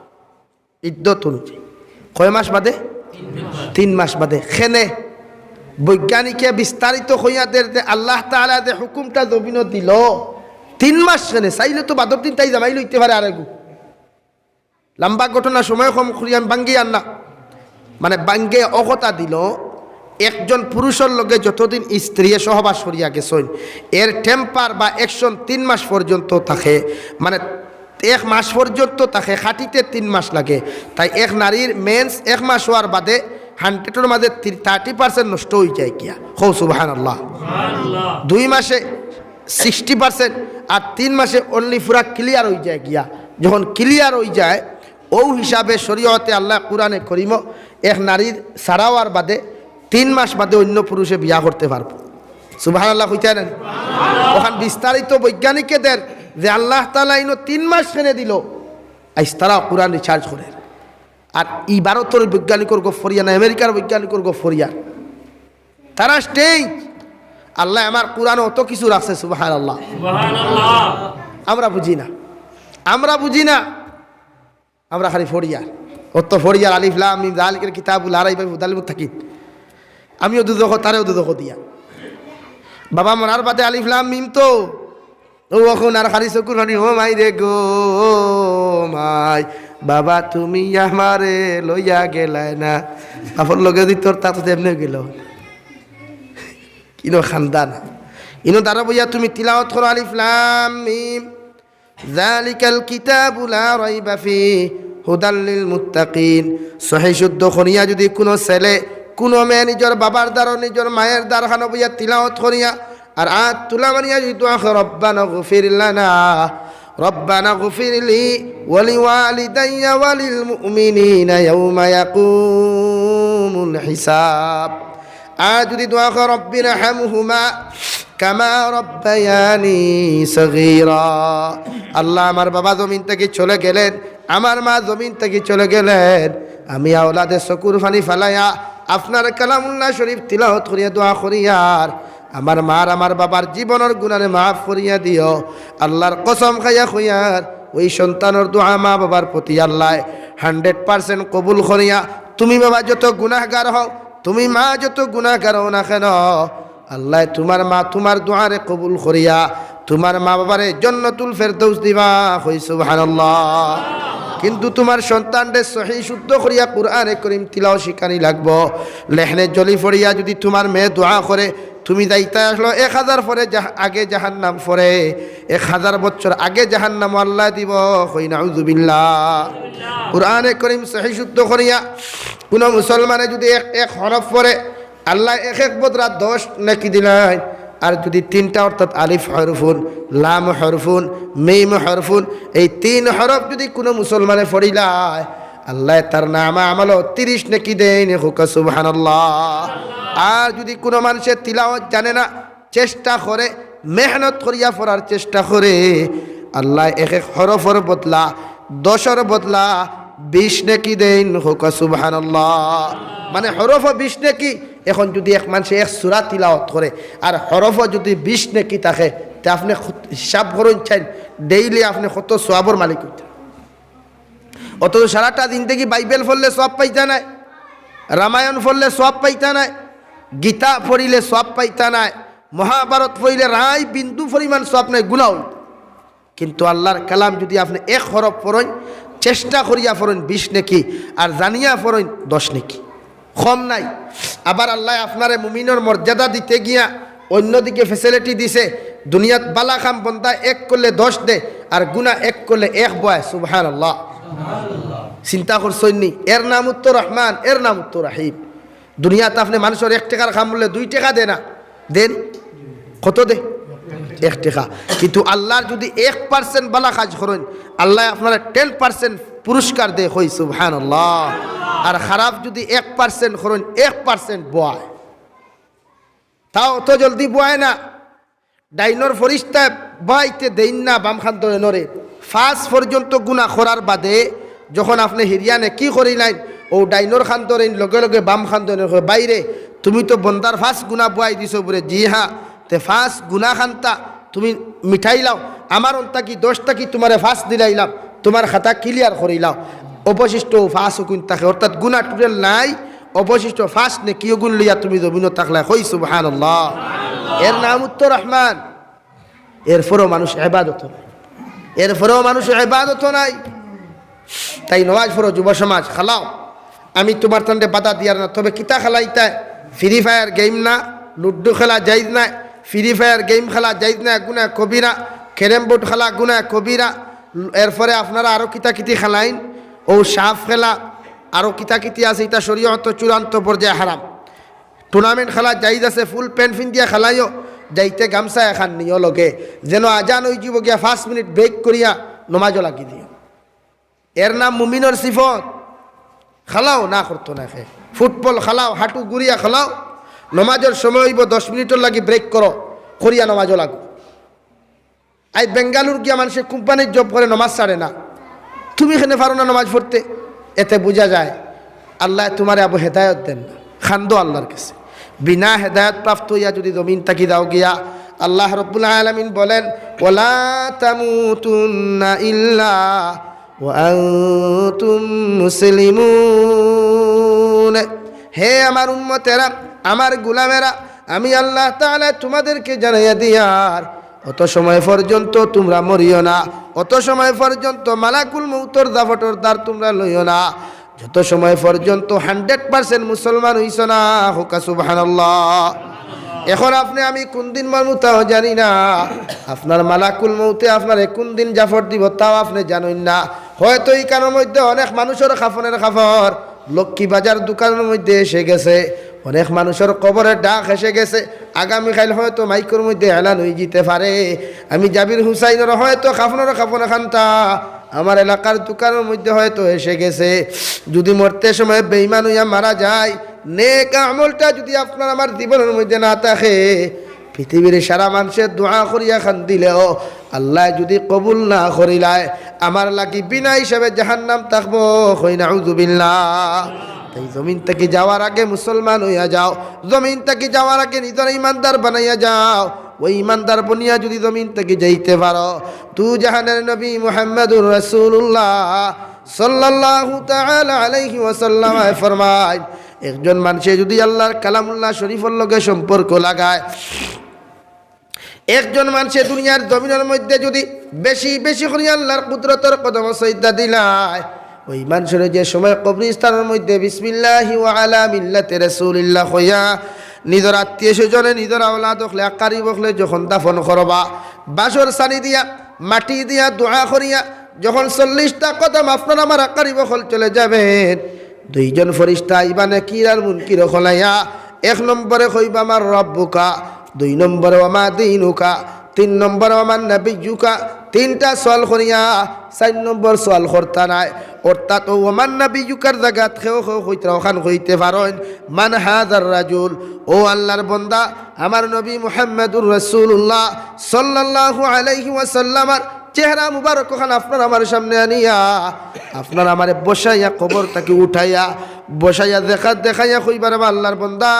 ইদ্দত অনুযায়ী। কয় মাস বাদে? তিন মাস বাদে। কেনে? বৈজ্ঞানিকে বিস্তারিত কইয়া দের যে আল্লাহ তাআলা যে হুকুমটা জমিনো দিল, তিন মাস কেনে? চাইলে তো বাদর দিন তাই জামাই লইতে পারে আরেগু। লম্বা ঘটনা, সময় কম করি আমি বাঙ্গি আর না। মানে বাঙ্গে অকতা দিল, একজন পুরুষর লগে যতদিন স্ত্রীয়ে সহবাস করিয়া গেছইন, এর টেম্পার বা অ্যাকশন তিন মাস পর্যন্ত থাকে, মানে এক মাস পর্যন্ত থাকে, খাটিতে তিন মাস লাগে। তাই এক নারীর মেন্স এক মাস হওয়ার বাদে হান্ড্রেডর মাঝে থার্টি পার্সেন্ট নষ্ট অই যায় গিয়া। কও সুবহানাল্লাহ। দুই মাসে সিক্সটি পার্সেন্ট, আর তিন মাসে অনলি পুরা ক্লিয়ার অইযায় গিয়া। যখন ক্লিয়ার অইযায়, অউ হিসাবে শরীয়তে আল্লায় কুরআনে করিমো এক নারীর ছাড়া অওয়ার বাদে তিন মাস বাদে অইন্য পুরুষে বিয়া করতে পারবো। সুবহানাল্লাহ কইতায় নানি? অখান বিস্তারিত বৈজ্ঞানিকে দের যে আল্লাহ তাআলায় ইনো তিন মাস কেনে দিলো, আইজ তারা কুরআন রিসার্চ করের। আর ই ভারতর বৈজ্ঞানিকর গফ করিয়া না, আমেরিকার বৈজ্ঞানিকর গফ করিয়া, তারা স্টেজ। আল্লায় আমার কুরআনো অত কিছু রাখছে, সুবহানাল্লাহ। সুবহানাল্লাহ। আমরা বুঝি না, আমরা বুঝি না, আমরা খালি ফড়িয়ার, অত ফড়িয়ার। আলিফ লাম মিম যালিকাল কিতাবু লা রাইবা ফিহি হুদাল লিল মুত্তাকিন। আমিও দুজখো, তারেও দুজখো দিয়া। বাবা মরার বাদে আলিফ লাম মিম তো, ও অখন আর খালি চকুর পানি, "ও মাই রে গো মাই, বাবা তুমি আমারে লইয়া গেলায় না।" বাপর লগে দি তোর তাত এমনে গেল। ইনো খান্দান। ইনো দাঁড়া বইয়া তুমি তিলাওয়াত করো আলিফ লাম মিম। যালিকাল কিতাবু লা রাইবা ফিহি হুদাল লিল মুত্তাকিন। সহি শুদ্ধ করিয়া যদি কুনু ছেলে, কুনু মেয়ে নিজর বাবার দারো, নিজর মায়ের দারখানো বইয়া তিলাওয়াত করিয়া, আর আত তুলা মারিয়া যদি দোয়া করে, "রব্বানা গফির লানা, রব্বানা গফির লি ওয়া লিওয়ালিদাইয়া ওয়া লিল মুমিনিনা ইয়াউমা ইয়াকুমুল হিসাব।" আর যদি দোয়া করে, "রব্বির হামহুমা কামা রব্বায়ানি সগীরা।" আল্লাহ, আমার বাবা জমিন থাকি চলে গেলেন, আমার মা জমিন থাকি চলে গেলেন, আমি আওলাদে চকুর পানি ফালাইয়া আপনার কালামুল্লাহ শরীফ তিলাওয়াত করিয়া দোয়া করিয়ার আমার মার, আমার বাবার জীবনর গুনারে মাফ করিয়া দিও। আল্লাহর কসম খাইয়া কইয়ার, ওই সন্তানর দোয়া মা বাবার প্রতি আল্লায় হান্ড্রেড পার্সেন্ট কবুল করিয়া, তুমি বাবা যত গুনাহগার হও, তুমি মা যত গুনাহগার হও না কেন, আল্লায় তুমার মা তুমার দোয়ারে কবুল করিয়া তুমার মা বাবারে জন্নতুল ফেরদৌস দিবা। কই সুবহানাল্লাহ। কিন্তু তুমার সন্তানরে সহি শুদ্ধ করিয়া কুরআনে করিম তিলাওয়াত শিখানি লাগবো। লেহনে জলি ফড়িয়া যদি তুমার মেয়ে দোয়া করে, তুমি যাইতা আসলো এক হাজার পরে জাহ-, আগে জাহান্নাম পরে, এক হাজার বছর আগে জাহান্নাম আল্লায় দিবো। কই নাউজুবিল্লাহ। কুরআনে করিম সহি শুদ্ধ করিয়া কুনু মুসলমানে যদি এক, এক হরফ পড়ে, আল্লায় এক এক বদলা দশ নেকি দিলাইন। আর যদি তিনটা, অর্থাৎ আলিফ হরফুন, লাম হরফুন, মিম হরফুন, এই তিন হরফ যদি কুনু মুসলমানে পড়িলায়, আল্লায় তার নামা আমলো তিরিশ নেকি দেইন। কউক্কা সুবহানাল্লাহ। আর যদি কুনু মানষে তিলাওয়াত জানে না, চেষ্টা করে, মেহনত করিয়া পড়ার চেষ্টা করে, আল্লায় এক এক হরফর বদলা, দশর বদলা বিশ নেকি দেইন। কউক্কা সুবহানাল্লাহ। মানে হরফো বিশ নেকি। এখন যদি এক মানষে এক সূরা তিলাওয়াত করে আর হরফো যদি বিশ নেকি থাকে, তে আপনে খুদ হিসাব করইন চাইন, ডেইলি আপনে কত সওয়াবর মালিক অইতা। অথচ সারাটা জিন্দেগি বাইবেল পড়লে সওয়াব পাইতা নায়, রামায়ণ পড়লে সওয়াব পাইতা নায়, গীতা পড়িলে সওয়াব পাইতা নায়, মহাভারত পড়িলে রায় বিন্দু পরিমাণ সওয়াব নাই, গুনা অইতো। কিন্তু আল্লাহর কালাম যদি আপনে এক হরফ পড়ইন, চেষ্টা করিয়া পড়ইন বিশ নেকি, আর জানিয়া পড়ইন দশ নেকি। কম নাই। আবার আল্লায় আপনারে মুমিনর মর্যাদা দিতে গিয়া অন্যদিকে ফেসিলিটি দিছে, দুনিয়াত বালা কাম বন্দা এক করলে দশ দে, আর গুনা এক করলে এক বয়। সুবহানাল্লাহ। চিন্তা করছইন নি? এর নামউ তো রহমান, এর নামউ তো রাহিম। দুনিয়াত আপনে মানষর এক টেকার কাম করলে দুই টেকা দে না, দেন? কত দে? এক টেকা। কিন্তু আল্লাহর যদি এক পার্সেন্ট বালা কাজ করইন, আল্লায় আপনারে টেন পার্সেন্ট পুরস্কার দে। কই সুবহানাল্লাহ। আর খারাপ যদি এক পার্সেন্ট করইন, এক পার্সেন্ট বয়। তাও অত জলদি বয় না। ডাইনর ফিরিস্তায় বওয়াইতে দেইন না বাম কান্দর এনরে। পাঁচ পর্যন্ত গুনা করার বাদে যখন আপনে হিরিয়া নেকি করিলাইন, অউ ডাইনর কান্দর এইন লগে লগে বাম কান্দর এনরে কয়, "বাইরে, তুমি তো বন্দার পাঁচ গুনা বওয়াই দিছো বুলে।" "জি হ্যাঁ।" "তে পাঁচ গুনা খান্তা তুমি মিটাইলাও, আমার অন থাকি দশ থাকি তুমারে পাঁচ দিলাইলাম, তুমার খাতা ক্লিয়ার করিলাও।" অবশিষ্ট পাঁচ অগুইন থাকে, অর্থাৎ গুনা টোটাল নাই, অবশিষ্ট পাঁচ নেকি অগুইন লইয়া তুমি জমিনো থাকলায়। কই সুবহানাল্লাহ। এর নামউ তো রহমান, এরপরেও মানুষ এবাদত নাই, এরপরেও মানুষ এবাদত নাই। তাই নমাজ পড়ো যুব সমাজ, খেলাও, আমি তুমার তানরে বাধা দিয়ার না, তবে কিতা খেলাইতায়? ফ্রি ফায়ার গেম না, লুডু খেলা জাইজ নায়, ফ্রি ফায়ার গেম খেলা জাইজ নায়, গুনা কবিরা, ক্যারেম বোর্ড খেলা গুনা কবিরা। এরপরে আপনারা আরো কিতা কিতি খেলাইন, অউ সাপ খেলা, আরো কিতা কিতি আছে, ইতা শরীয়ত চূড়ান্ত পর্যায়ে হারাম। টুর্নামেন্ট খেলা জাইজ আছে, ফুল প্যান্ট ফিন্দিয়া খেলাইও, যাইতে গামছা এখান নিও লগে, যেন আজান অইযিবো গিয়া পাঁচ মিনিট ব্রেক করিয়া নমাজও লাগি দিও। এর নাম মুমিনর সিফত। খালাও না করতো না খে। ফুটবল খালাও, হাঁটু ঘুরিয়া খালাও, নমাজর সময় অইবো, দশ মিনিটর লাগি ব্রেক করো, করিয়া নমাজও লাগো। আই বেঙ্গালুর গিয়া মানষে কোম্পানির জব করে, নমাজ ছাড়ে না, তুমি কেনে পারো না নমাজ পড়তে? এতে বুঝা যায় আল্লায় তুমারে আবু হেদায়ত দেন না। খান্দো আল্লার কাছে। বিনা হেদায়ত প্রাপ্ত অইয়া যুদি জমিন থাকি যাও গিয়া, আল্লাহ রব্বুল আলামিন বলেন, "ওয়ালা তামুতুন্না ইল্লা ওয়া আনতুম মুসলিমুন।" হে আমার উম্মতেরা, আমার গোলামেরা, আমি আল্লাহ তাআলা তুমাদেরকে জানাইয়া দিয়ার, অত সময় পর্যন্ত তুমরা মরিও না, অত সময় পর্যন্ত মালাকুল মউতর দাফটর দ্বার তুমরা লইও না, যত সময় পর্যন্ত হান্ড্রেড পার্সেন্ট মুসলমান অইছো না। কউক্কা সুবহানাল্লাহ। এখন আপনে আমি কুন দিন মরমু তাও জানি না, আপনার মালাকুল মউতে আপনারে কুন দিন জাফর দিবো তাও আপনে জানইন না। হয়তো ইখানর মধ্যে অনেক মানুষর কাফনের কাপড়, লক্ষ্মী বাজার দোকানর মধ্যে এসে গেছে, অনেক মানুষর কবরর ডাক এসে গেছে। আগামীকাইল হয়তো মাইকর মধ্যে এলান অইযিতে পারে, আমি জাবির হুসাইনর হয়তো কাফনর কাফন খান্তা আমার এলাকার দোকানর মধ্যে হয়তো এসে গেছে। যুদি মরতে সময় বেইমান অইয়া মারা যায়, নেক আমলটা যুদি আপনার আমার জীবনর মধ্যে না থাকে, পৃথিবীর সারা মানষে দোয়া করিয়া কান্দিলেও আল্লায় যুদি কবুল না করিলায়, আমার লাগি বিনা হিসাবে জাহান্নাম থাকবো। কই নাউজুবিল্লাহ। তাই জমিন থাকি যাওয়ার আগে মুসলমান অইয়া যাও, জমিন থাকি যাওয়ার আগে নিজরে ইমানদার বানাইয়া যাও। ওই ইমানদার বনিয়া যুদি জমিন থাকি যাইতে পারো, দুজাহানের নবী মুহাম্মাদুর রাসূলুল্লাহ সাল্লাল্লাহু তাআলা আলাইহি ওয়াসাল্লাম ফরমায়, একজন মানষে যুদি আল্লার কালামুল্লাহ শরীফর লগে সম্পর্ক লাগায়, একজন মানষে দুনিয়ার জমিনর মধ্যে যুদি বেশি বেশি করি আল্লার কুদরতর কদমো সইজদা দিলায়, ওই মানষরে যে সময় কবরিস্তানর মধ্যে বিসমিল্লাহি ওয়া আলা মিল্লাতি রাসূলিল্লাহ কইয়া নিজর আত্মীয় স্বজনে, নিজর আওলাদ অকলে, আকারিব অকলে যখন দাফন করবা, বাঁশর ছানি দিয়া, মাটি দিয়া, দোয়া করিয়া যখন চল্লিশটা কদম আপনার আমার আকারিব অকল চলে যাইবা, দুইজন ফিরিস্তা আইবা নাকির আর মুনকির অকল আইয়া। এক নম্বরে কইবা, "মান রাব্বুকা?" দুই নম্বরে, "ওয়া মা দীনুকা?" তিন নম্বরে, "ওয়া মান নাবিয়্যুকা?" তিনটা সওয়াল করিয়া চাইর নম্বর সওয়াল করতা নায়। অর্থাৎ অউ "ওয়া মান নাবিয়্যুকার" জাগাত কেউ কেউ কইতরা, অখান কইতে পারইন, "মান হাযার রাজুল?" ও আল্লার বন্দা, আমার নবী মুহাম্মাদুর রাসূলুল্লাহ সাল্লাল্লাহু আলাইহি ওয়াসাল্লামর চেহারা মুবারক অখান আপনার আমার সামনে আনিয়া, আপনার আমারে বসাইয়া, কবর থাকি উঠাইয়া, বসাইয়া, দেখা দেখাইয়া কইবা, "রে বা আল্লার বন্দা,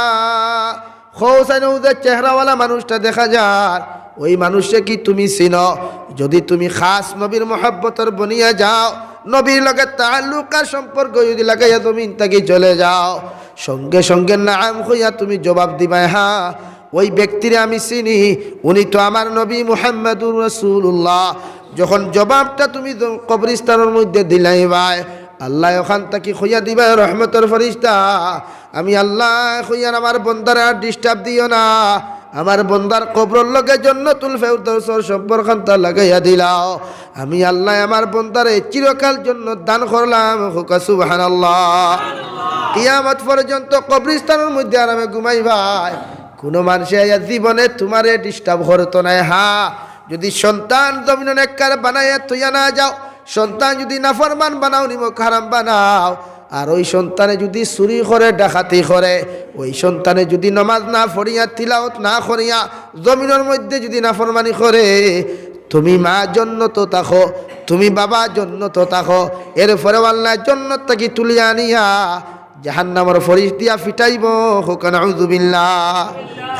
কও চাইন অউ যে চেহারাওয়ালা মানুষটা দেখা যার, ওই মানুষরে কি তুমি চিনো? যুদি তুমি খাস নবীর মহব্বতর বনিয়া যাও, নবীর লগে তাল্লুক আর সম্পর্ক যুদি লাগাইয়া জমিন থাকি চলে যাও, সঙ্গে সঙ্গে নাম কইয়া তুমি জবাব দিবায়, হ্যাঁ, ওই ব্যক্তিরে আমি চিনি, উনি তো আমার নবী মুহাম্মাদুর রাসূলুল্লাহ।" যখন জবাবটা তুমি জ-, কবরিস্তানর মধ্যে দিলাইবায়, আল্লায় অখান থাকি কইয়া দিবা, "রহমতর ফিরিস্তা, আমি আল্লায় কইয়ার আমার বন্দারে আর ডিস্টার্ব দিও না, আমার বন্দার কবরর লগে জন্নতুল ফেরদৌসর সম্পর্কখানতা লাগাইয়া দিলাও, আমি আল্লায় আমার বন্দারে চিরকাল জন্নত দান করলাম।" কউক্কা সুবহানাল্লাহ। কিয়ামত পর্যন্ত কবরিস্তানর মধ্যে আরামে ঘুমাইবায়, কুনু মানষে আইয়া জীবনে তুমারে ডিস্টার্ব করতো নায়। হ্যাঁ, যুদি সন্তান জমিনো নেককার বানাইয়া থইয়া না যাও, সন্তান যুদি নাফরমান বানাও, নিমক হারাম বানাও, আর ওই সন্তানে যুদি চুরি করে, ডাকাতি করে, ওই সন্তানে যুদি নমাজ না পড়িয়া, তিলাওত না করিয়া জমিনর মধ্যে যুদি নাফরমানি করে, তুমি মা জন্নতো থাকো, তুমি বাবা জন্নতো থাকো, এরপরেও আল্লায় জন্নত থাকি তুলিয়া আনিয়া জাহান্নামর ফরিশ দিয়া ফিটাইবো, কউক্কা নাউজুবিল্লাহ।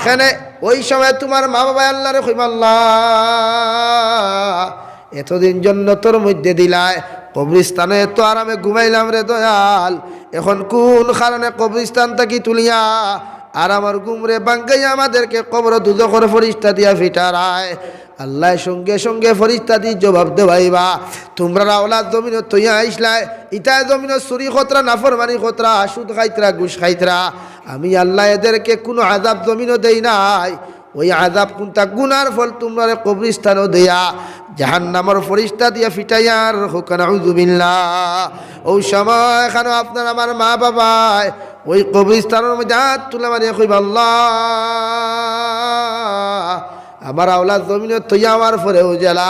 কেনে ওই সময় তুমার মা বাবায় আল্লারে কইবা, "আল্লাহ, এতদিন জন্নতর মধ্যে দিলায়, কবরিস্তানো এত আরামে ঘুমাইলাম রে দয়াল, এখন কুন কারণে কবরিস্তান থাকি তুলিয়া আরামর ঘুমরে ভাঙ্গাইয়া আমাদেরকে কবর দুজখর ফিরিস্তা দিয়া ফিটারায়?" আল্লায় সঙ্গে সঙ্গে ফিরিস্তাদি জবাব দেওয়াইবা, "তুমরার আওলাদ জমিনো থইয়া আইছলায়, ইতায় জমিনো চুরি করতরা, নাফরমানি করতরা, সুদ খাইতরা, ঘুষ খাইতরা, আমি আল্লায় এদেরকে কুনু আযাব জমিনো দেই নাই, ওই আযাব কুনতা গুনার ফল তুমরারে কবরিস্তানো দেয়া জাহান্নামর ফিরিস্তা দিয়া ফিটাইয়ার, কউক্কা নাউজুবিল্লাহ।" ওই সময় এখানো আপনার আমার মা বাবায় ওই কবরিস্তানর মধ্যে আত তুলা মারিয়া কইবা, "আল্লাহ, আমার আওলাদ জমিনো থইয়া আওয়ার পরেও যেলা,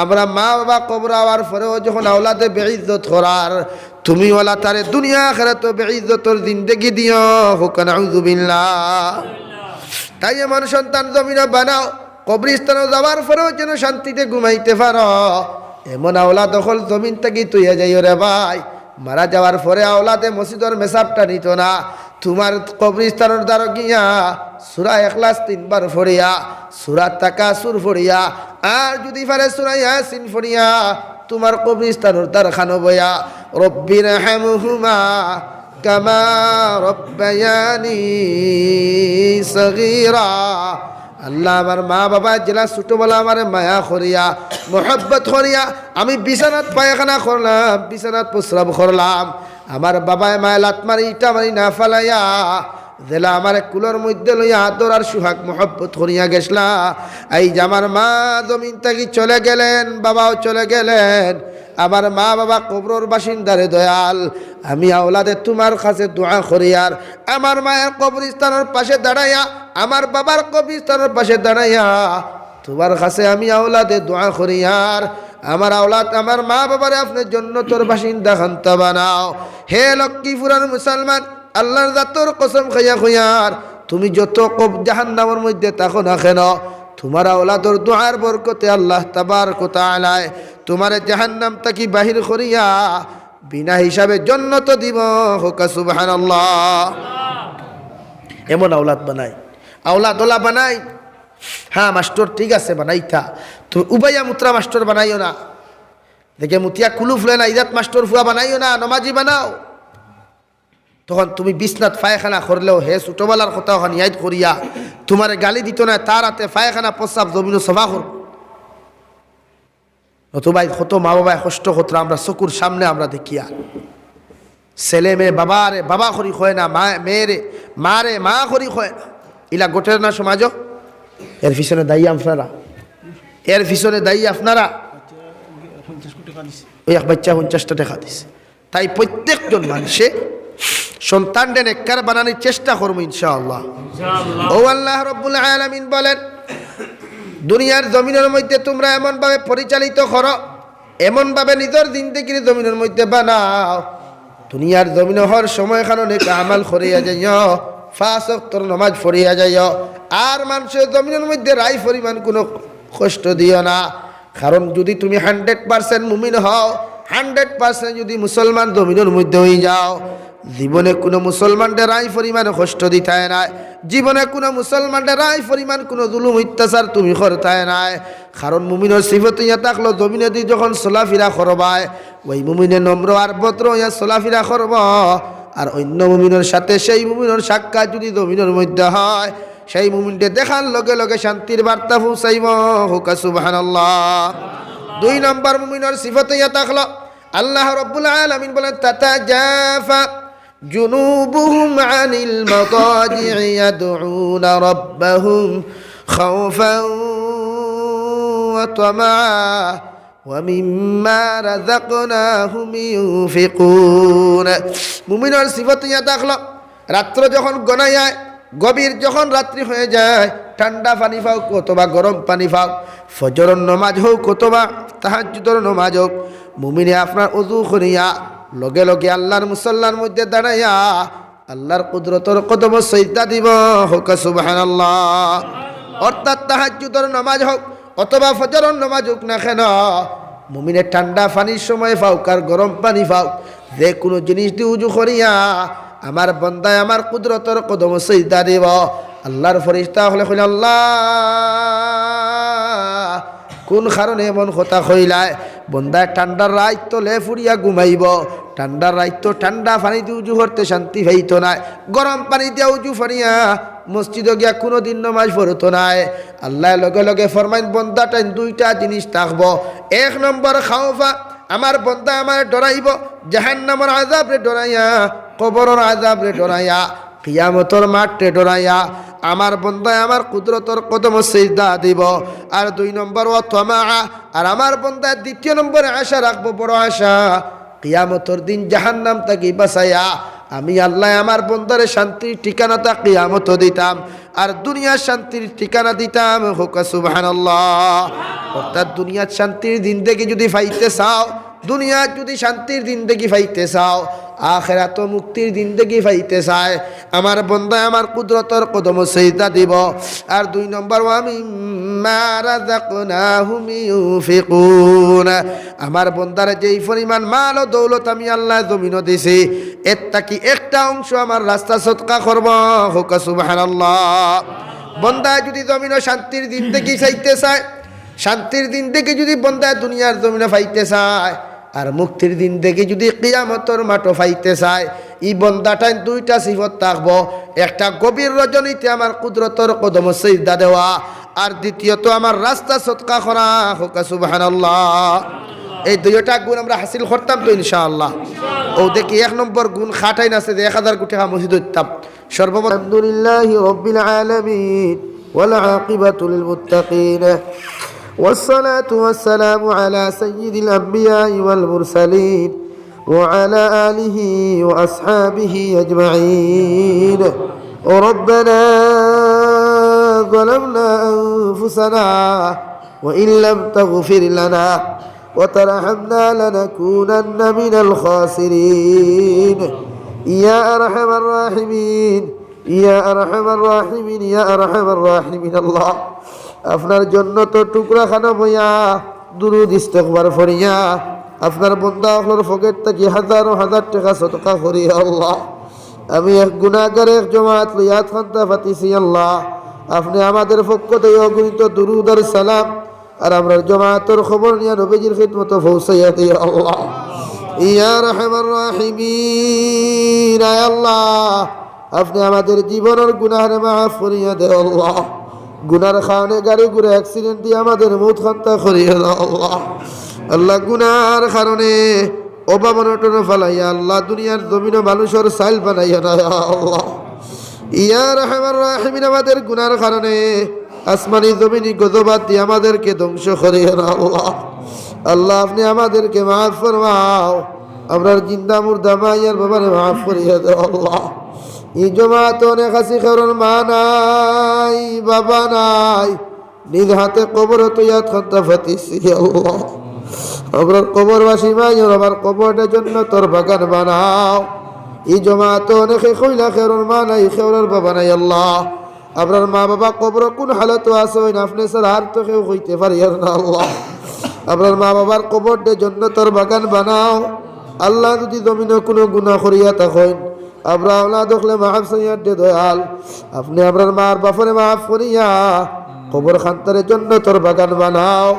আমরা মা বাবা কবরো আওয়ার পরেও যখন আওলাদে বেইজ্জত করার, তুমি ওলা তারে দুনিয়া আখেরাতো বেইজ্জতর জিন্দেগি দিও, কউক্কা নাউজুবিল্লাহ। তাই এমন সন্তান জমিনো বানাও, কবরিস্তানো যাওয়ার পরেও যেন শান্তিতে ঘুমাইতে পারো। এমন আওলাদ অকল জমিন থাকি থইয়া যাইও রে ভাই। মারা যাওয়ার পরে আওলাদে মসজিদর মেসাবটা নিতো না। তুমার কবরিস্তানর দ্বারো গিয়া সূরা ইখলাস তিনবার পড়িয়া, সূরা তাকাসুর পড়িয়া, আর যুদি পারে সূরা ইয়াসিন পড়িয়া, তুমার কবরিস্তানর দ্বারখানো বইয়া, রব্বির হামহুমা কামা রব্বায়ানি সগীরা। আল্লাহ, আমার মা বাবা যেলা ছোটবেলা আমারে মায়া করিয়া, মহব্বত করিয়া, আমি বিছানাত পায়খানা করলাম, বিছানাত প্রস্রাব করলাম, আমার বাবায় মায় লাত মারি, ইটা মারি না ফালাইয়া, যেলা আমারে কুলর মধ্যে লইয়া আদর আর সুহাগ মহব্বত করিয়া গেছলা, আইজ আমার মা জমিন থাকি চলে গেলেন, বাবাও চলে গেলেন, আমার মা বাবা কবরর বাসিন্দা রে দয়াল, আমি আওলাদে তুমার কাছে দোয়া করিয়ার, আমার মায়ের কবরস্থানর পাশে দাঁড়াইয়া, আমার বাবার কবরস্থানর পাশে দাঁড়াইয়া, তুমার কাছে আমি আওলাদে দোয়া করিয়ার, আমার আওলাদ, আমার মা বাবারে আপনে জন্নতর বাসিন্দা খান্তা বানাও। হে লক্ষ্মীপুরর মুসলমান, আল্লাহর জাতর কসম খাইয়া কইয়ার, তুমি যত কব-, জাহান্নামর মধ্যে থাকো না কেন, তুমার আওলাদর দোয়ার বরকতে আল্লাহ তাবারক ওয়া তাআলায় তুমারে জাহান্নাম থাকি বাহির করিয়া বিনা হিসাবে জন্নত দিব। কউক্কা সুবহানাল্লাহ। এমন আওলাদ বানাই, আওলাদ ওলা বানাই। হ্যাঁ মাস্টর, ঠিক আছে, বানাইতা, তো উবাইয়া মুতরা মাস্টর বানাইও না। দেখে মুতিয়া কুলুফ লয় না, ইজাত মাস্টর ফুয়া বানাইও না, নমাজি বানাও। তখন তুমি বিছনাত পায়খানা করলেও হে ছোটবেলার কথা অখান ইয়াদ করিয়া তুমারে গালি দিতো নায়, তার আতে পায়খানা প্রস্রাব জমিনো সাফা করবো। নতুবা কত মা বাবায় কষ্ট করতরা আমরা চকুর সামনে আমরা দেখিয়ার। ছেলে মেয়ে বাবারে বাবা করি কয় না, মা, মেয়েরে, মারে মা করি কয় না। ইলা ঘটের না সমাজো? এর পিছনে দায়ী আপনারা, এর পিছনে দায়ী আপনারা। ওই এক বাচ্চা পঞ্চাশটা টেকা দিছে। তাই প্রত্যেকজন মানষে সন্তানরে নেককার বানানির চেষ্টা করমু ইনশাআল্লাহ। ইনশাআল্লাহ। ও আল্লাহ রব্বুল আলামিন বলেন, দুনিয়ার জমিনর মধ্যে তুমরা এমন ভাবে পরিচালিত করো, এমন ভাবে নিজর জিন্দেগিরে জমিনর মধ্যে বানাও, দুনিয়ার জমিনো হর সময় খানো নেক আমাল করিয়া যাইও, পাঁচ ওয়াক্তর নমাজ পড়িয়া যাইও, আর মানষর জমিনর মধ্যে রাই পরিমাণ কুনু কষ্ট দিও না। কারণ যুদি তুমি hundred percent মুমিন হও, hundred percent যুদি মুসলমান জমিনর মধ্যে অইযাও, জীবনে কুনু মুসলমানরে রাই পরিমাণ কষ্ট দিতায় নায়, জীবনে কুনু মুসলমানরে রাই পরিমাণ কুনু জুলুম অত্যাচার তুমি করতায় নায়। কারণ মুমিনর সিফত ইয়া থাকলো, জমিনেদি যখন চলাফিরা করবায়, ওই মুমিনে নম্র আর ভদ্র অইয়া চলাফিরা করবো, আর অইন্য মুমিনর সাথে সেই মুমিনর সাক্ষাৎ যুদি জমিনর মধ্যে হয়, সেই মুমিনরে দেখার লগে লগে শান্তির বার্তা পৌঁছাইবো। কউক্কা সুবহানাল্লাহ। দুই নম্বর মুমিনর সিফত ইয়া থাকলো, আল্লাহ রব্বুল আলামিন বলেন, তাতাজাফা জুনুবুহুম আনিল মাদাজিই ইয়াদউনা রাব্বাহুম খাওফাও ওয়া তামাআ ওয়া মিম্মা রাযাকনাহুম ইউনফিকুন। মুমিনর সিফত ইয়া থাকলো, রাত্র যখন গনাইয়ায়, গভীর যখন রাত্রি হয়ে যায়, ঠান্ডা পানি পাউক অথবা গরম পানি পাউক, ফজরর নমাজ হউক অথবা তাহাজ্জুদর নমাজ হউক, মুমিনে আপনার অজু করিয়া লগে লগে আল্লাহর মুসল্লার মধ্যে দাঁড়াইয়া আল্লাহর কুদরতর কদমো সইজদা দিবো। কউক্কা সুবহানাল্লাহ। অর্থাৎ তাহাজ্জুদর নমাজ হউক অথবা ফজরর নমাজ হউক না কেন, মুমিনে ঠান্ডা পানির সময় পাউক আর গরম পানি পাউক, যে কুনু জিনিস দি উজু করিয়া আমার বন্দায় আমার কুদরতর কদমো সইজদা দিবো। আল্লাহর ফিরিস্তা অকলে কইলা, আল্লাহ, কুন কারণে এমন কথা কইলায়? বন্দায় ঠান্ডার রাইত তো লেপ উড়িয়া ঘুমাইবো, ঠান্ডার রাইত তো ঠান্ডা পানি দি উজু করতে শান্তি পাইতো নায়, গরম পানি দিয়া উজু করিয়া মসজিদো গিয়া কুনুদিন নমাজ পড়তো নায়। আল্লায় লগে লগে ফরমাইন, বন্দাটাইন দুইটা জিনিস থাকবো। এক নম্বর খাওফা, আমার বন্দা আমারে ডরাইবো, জাহান্নামর আযাবরে ডরাইয়া, কবরর আযাবরে ডরাইয়া, কিয়ামতর মাঠরে ডরাইয়া। আমার বন্দায় আমার কুদরতর কদমো সিজদা দিবো। আর দুই নম্বর, ওয়া তামাআ, আর আমার বন্দায় দ্বিতীয় নম্বরে আশা রাখবো, বড় আশা, কিয়ামতর দিন জাহান্নাম থাকি বাঁচাইয়া আমি আল্লায় আমার বন্দারে শান্তির ঠিকানাটা কিয়ামতো দিতাম। আর দুনিয়ার শান্তির ঠিকানা দিতাম। কউক্কা সুবহানাল্লাহ। অর্থাৎ দুনিয়ার শান্তির জিন্দেগি যুদি পাইতে চাও, দুনিয়ার যুদি শান্তির জিন্দেগি পাইতে চাও, আখেরাতো মুক্তির জিন্দেগি পাইতে চায়, আমার বন্দায় আমার কুদরতর কদমো সিজদা দিবো। আর দুই নম্বর, ওয়া মিম্মা রাযাকনাহুম ইউনফিকুন। আমার বন্দারে যেই পরিমাণ মাল ও দৌলত আমি আল্লায় জমিনো দিছি, এর থাকি একটা অংশ আমার রাস্তা সদকা করবো। কউক্কা সুবহানাল্লাহ। বন্দায় যুদি জমিনো শান্তির জিন্দেগি চাইতে চায়, শান্তির জিন্দেগি যুদি বন্দায় দুনিয়ার জমিনো পাইতে চায়, আর মুক্তির জিন্দেগি যুদি কিয়ামতর মাঠো পাইতে চায়, ই বন্দাটাইন দুইটা সিফত থাকবো। একটা গভীর রজনীতে আমার কুদরতর কদমো সিজদা দেওয়া, আর দ্বিতীয়ত আমার রাস্তা সদকা করা। কউক্কা সুবহানাল্লাহ। এই দুইটা গুণ আমরা হাসিল করতাম তো ইনশাআল্লাহ। অউ দেখি এক নম্বর গুণ খাটাইন আছে যে এক হাজার কোটি মসজিদ হইতাম। সর্বপ্রথম الحمد لله رب العالمين والعاقبة للمتقين والصلاة والسلام على سيد الأنبياء والمرسلين وعلى آله وأصحابه أجمعين. ربنا ظلمنا أنفسنا وإن لم تغفر لنا وترحمنا لنكونن من الخاسرين. يا أرحم الراحمين، يا أرحم الراحمين، يا أرحم الراحمين। আল্লাহ, আপনার জন্নতর টুকরা খানো বইয়া দুরুদ ইস্তেগফার পড়িয়া আপনার বন্দা অকলর পকেট থাকি হাজারো হাজার টেকা সদকা করি। আল্লাহ, আমি এক গুনাহগার এক জমাত লইয়া আতখান্তা পাতিছি। আল্লাহ, আপনে আমাদের পক্ষ থাকি অগণিত দুরুদ আর সালাম আর আমরার জমাতর খবর নিয়া নবীজির খিদমতো পৌঁছাইয়া দিও আল্লাহ। ইয়া আরহামার রাহিমিন, আয় আল্লাহ, আপনে আমাদের জীবনর গুনাহরে মাফ করিয়া দেও আল্লাহ। গুনার কারণে গাড়ি ঘোড়া accident দিয়া আমাদের মউত খান্তা করিয়া দেও আল্লাহ। আল্লাহ, গুনার কারণে অভাব অনটনো ফালাইয়া আল্লাহ দুনিয়ার জমিনো মানুষর চাইল বানাইয়া না আল্লাহ। ইয়া আরহামার রাহিমিন, আমাদের গুনার কারণে আসমানি জমিনি গজব আদি আমাদেরকে ধ্বংস করিও না আল্লাহ। আল্লাহ, আপনে আমাদেরকে মাফ ফরমাও। আমরার জিন্দা মুর্দা মা আর বাবারে মাফ করিয়া দেও আল্লাহ। ই জমাতো অনেক আছি, কেউরর মা নাই, বাবা নাই, নিজ হাতে কবরো থইয়া আতখান্তা পাতিছি আল্লাহ। আমরার কবরবাসী মা আর বাবার কবররে জন্নতর বাগান বানাও। ই জমাতো অনেকে কইলা কেউরর মা নাই, কেউরর বাবা নাই আল্লাহ। আমরার মা বাবা কবরো কুন হালতো আছইন, আপনে ছাড়া আর তো কেউ কইতে পারিয়ার না আল্লাহ। আমরার মা বাবার কবররে জন্নতর বাগান বানাও। আল্লাহ, যুদি জমিনো কুনু গুনা করিয়া থাকইন, আমরা আওলাদ অকলে মাফ চাইয়ার দে দয়াল। আপনে আমরার মা আর বাপরে মাফ করিয়া কবর খান্তারে জন্নতর বাগান বানাও।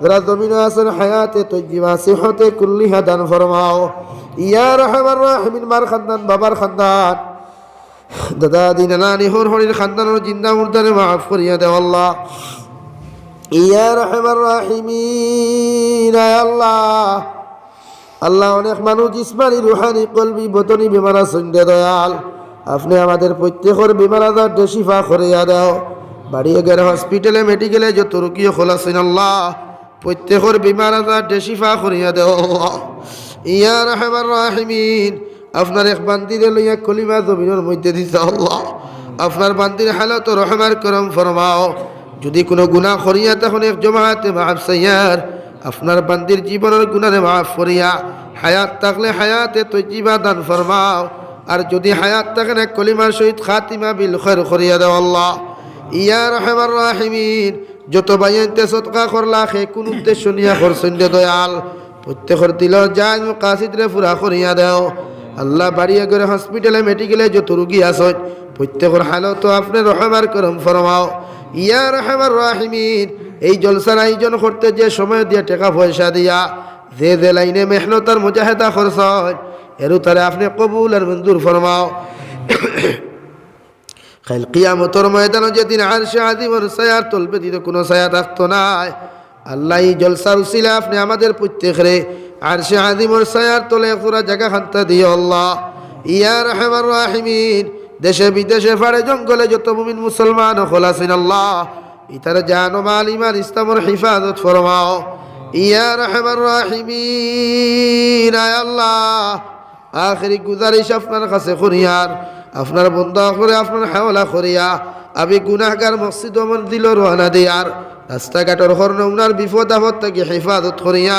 যারা জমিনো আছইন হায়াতে তৈয়িবা, সিহতে কুল্লিহা দান ফরমাও। ইয়া আরহামার রাহিমিন, মার খান্দান, বাবার খান্দান, দাদা দাদি নানা নানি হর হরির খান্দানর জিন্দা মুর্দারে মাফ করিয়া দেও আল্লাহ। ইয়া আরহামার রাহিমিন, আয় আল্লাহ, আল্লাহ, অনেক মানুষ জিসমানি, রুহানি, কলবি, বদনি বেমার আছইন দে দয়াল। আপনে আমাদের প্রত্যেকর বেমার আজাররে শিফা করিয়া দেও। বাড়ি এগের হসপিটালে, মেডিকেলে যত রুগী অকল আছইন আল্লাহ, প্রত্যেকর বেমার আজাররে শিফা করিয়া দেও আল্লাহ। ইয়া আরহামার রাহিমিন, আপনার এক বান্দিরে লইয়া কলিমা জমিনর মধ্যে দিতা আল্লাহ। আপনার বান্দির হালতো রহম আর করম ফরমাও। যুদি কুনু গুনা করিয়া থাকইন এক জমাতে মাফ চাইয়ার, আপনার বান্দির জীবনর গুনারে মাফ করিয়া হায়াত থাকলে হায়াতে তৈয়িবা দান ফরমাও। আর যুদি হায়াত থাকইন এক কলিমার সহিত খাতিমা বিল খৈর করিয়া দেও আল্লাহ। ইয়া আরহামার রাহিমিন, যত ভাইয়াইন্তে সদকা করলা, কে কুন উদ্দেশ্য নিয়া করছইন দে দয়াল, প্রত্যেকর দিলর জায়েজ মাকাসিদরে পুরা করিয়া দেও। আল্লাহ, বাড়ি এগের হসপিটালে, মেডিকেলে যত রুগী আছইন, প্রত্যেকর হালতো আপনে রহম আর করম ফরমাও। ইয়া আরহামার রাহিমিন, এই জলসার আয়োজন করতে যে সময় দিয়া, টেকা পয়সা দিয়া, যে যে লাইনে মেহনত আর মুজাহেদা করছইন, এরু তারে আপনে কবুল আর মঞ্জুর ফরমাও। কাইল কিয়ামতর ময়দানো যেদিন আরশে আজিমর ছায়ার তল ব্যতীত কুনু ছায়া থাকতো নায়, আল্লাহ, ই জলসার উসিলা আপনে আমাদের প্রত্যেকরে আরশে আজিমর ছায়ার তলে এক জোড়া জাগা খান্তা দিও আল্লাহ। ইয়া আরহামার রাহিমিন, দেশে বিদেশে পাড়ে জঙ্গলে যত মুমিন মুসলমান অকল আছইন আল্লাহ, ইতার জান ও মাল ইমান ইসলামর হিফাজত ফরমাও। ইয়া আরহামার রাহিমিন, আয় আল্লাহ, আখেরি গুজারিশ আপনার কাছে করিয়ার, আপনার বন্দা অকলরে আপনার হাওলা করিয়া, আমি গুনাহগার মকসুদ ও মঞ্জিলো রওয়ানা দিয়ার, রাস্তাঘাটর হর নমুনার বিপদ আপদ থাকি হেফাজত করিয়া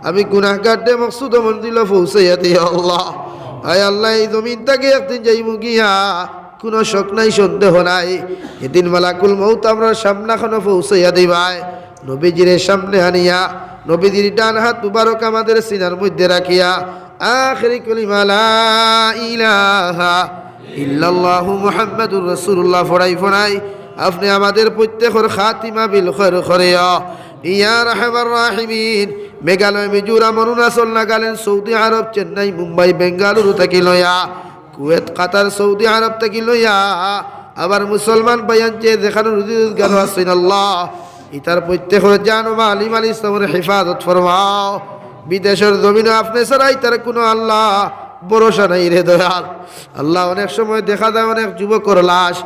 আমি গুনাহগাররে মকসুদ ও মঞ্জিলো পৌঁছাইয়া দিও আল্লাহ। আয় আল্লাহ, এই জমিন থাকি একদিন যাইমু গিয়া, কুনু শক নাই, সন্দেহ নাই, এদিন মালাকুল মউত আমরার সামনাখানো পৌঁছাইয়া দিবায়। নবীজিরে সামনে আনিয়া, নবীজির ডান হাত মুবারক আমাদের সিনার মধ্যে রাখিয়া, আখেরি কলিমা লা ইলাহা ইল্লাল্লাহু মুহাম্মাদুর রাসূলুল্লাহ ফড়াই ফড়াই আপনে আমাদের প্রত্যেকর খাতিমা বিল খৈর করিও। ইয়া আরহামার রাহিমিন, মেঘালয়, মিজোরাম, অরুণাচল, নাগাল্যান্ড, সৌদি আরব, চেন্নাই, মুম্বাই, বেঙ্গালুরু থাকি লইয়া, কুয়েত, কাতার, সৌদি আরব থাকি লইয়া, আবার মুসলমান ভাইয়াইন যে যেখানো রুজি রোজগারো আছইন আল্লাহ, ইতার প্রত্যেকর জান ও মাল, ইমান, ইসলামর হেফাজত ফরমাও। বিদেশর জমিনো আপনে ছাড়া ইতার কুনু আল্লাহ ভরসা নাই রে দয়াল। আল্লাহ, অনেক সময় দেখা যায় অনেক যুবকর লাশ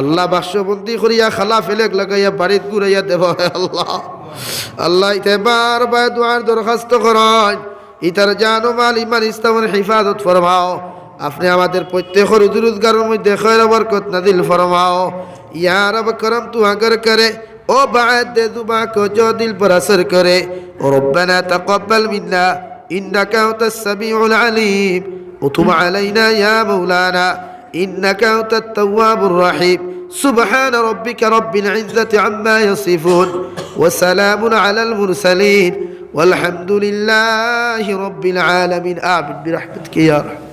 আল্লাহ বাক্সবন্দি করিয়া খালা ফেলেক লাগাইয়া বাড়িত ঘুরাইয়া দেওয়া অয় আল্লাহ। আল্লাহ, ইতায় বারবার দোয়ার দরখাস্ত করইন, ইতার জান ও মাল, ইমান, ইসলামর হেফাজত ফরমাও। আপনে আমাদের প্রত্যেকর রুজি রোজগারর মধ্যে খৈর ও বরকত নাজিল ফরমাও। ইয়া রব করম তু আগর করে, ও বাদ দে জুবা কো জো দিল পর আসর করে। ربنا تقبل منا إنك أنت السميع العليم وتب علينا يا مولانا إنك أنت التواب الرحيم. سبحان ربك رب العزة عما يصفون وسلام على المرسلين والحمد لله رب العالمين. آمين برحمتك يا رحمن.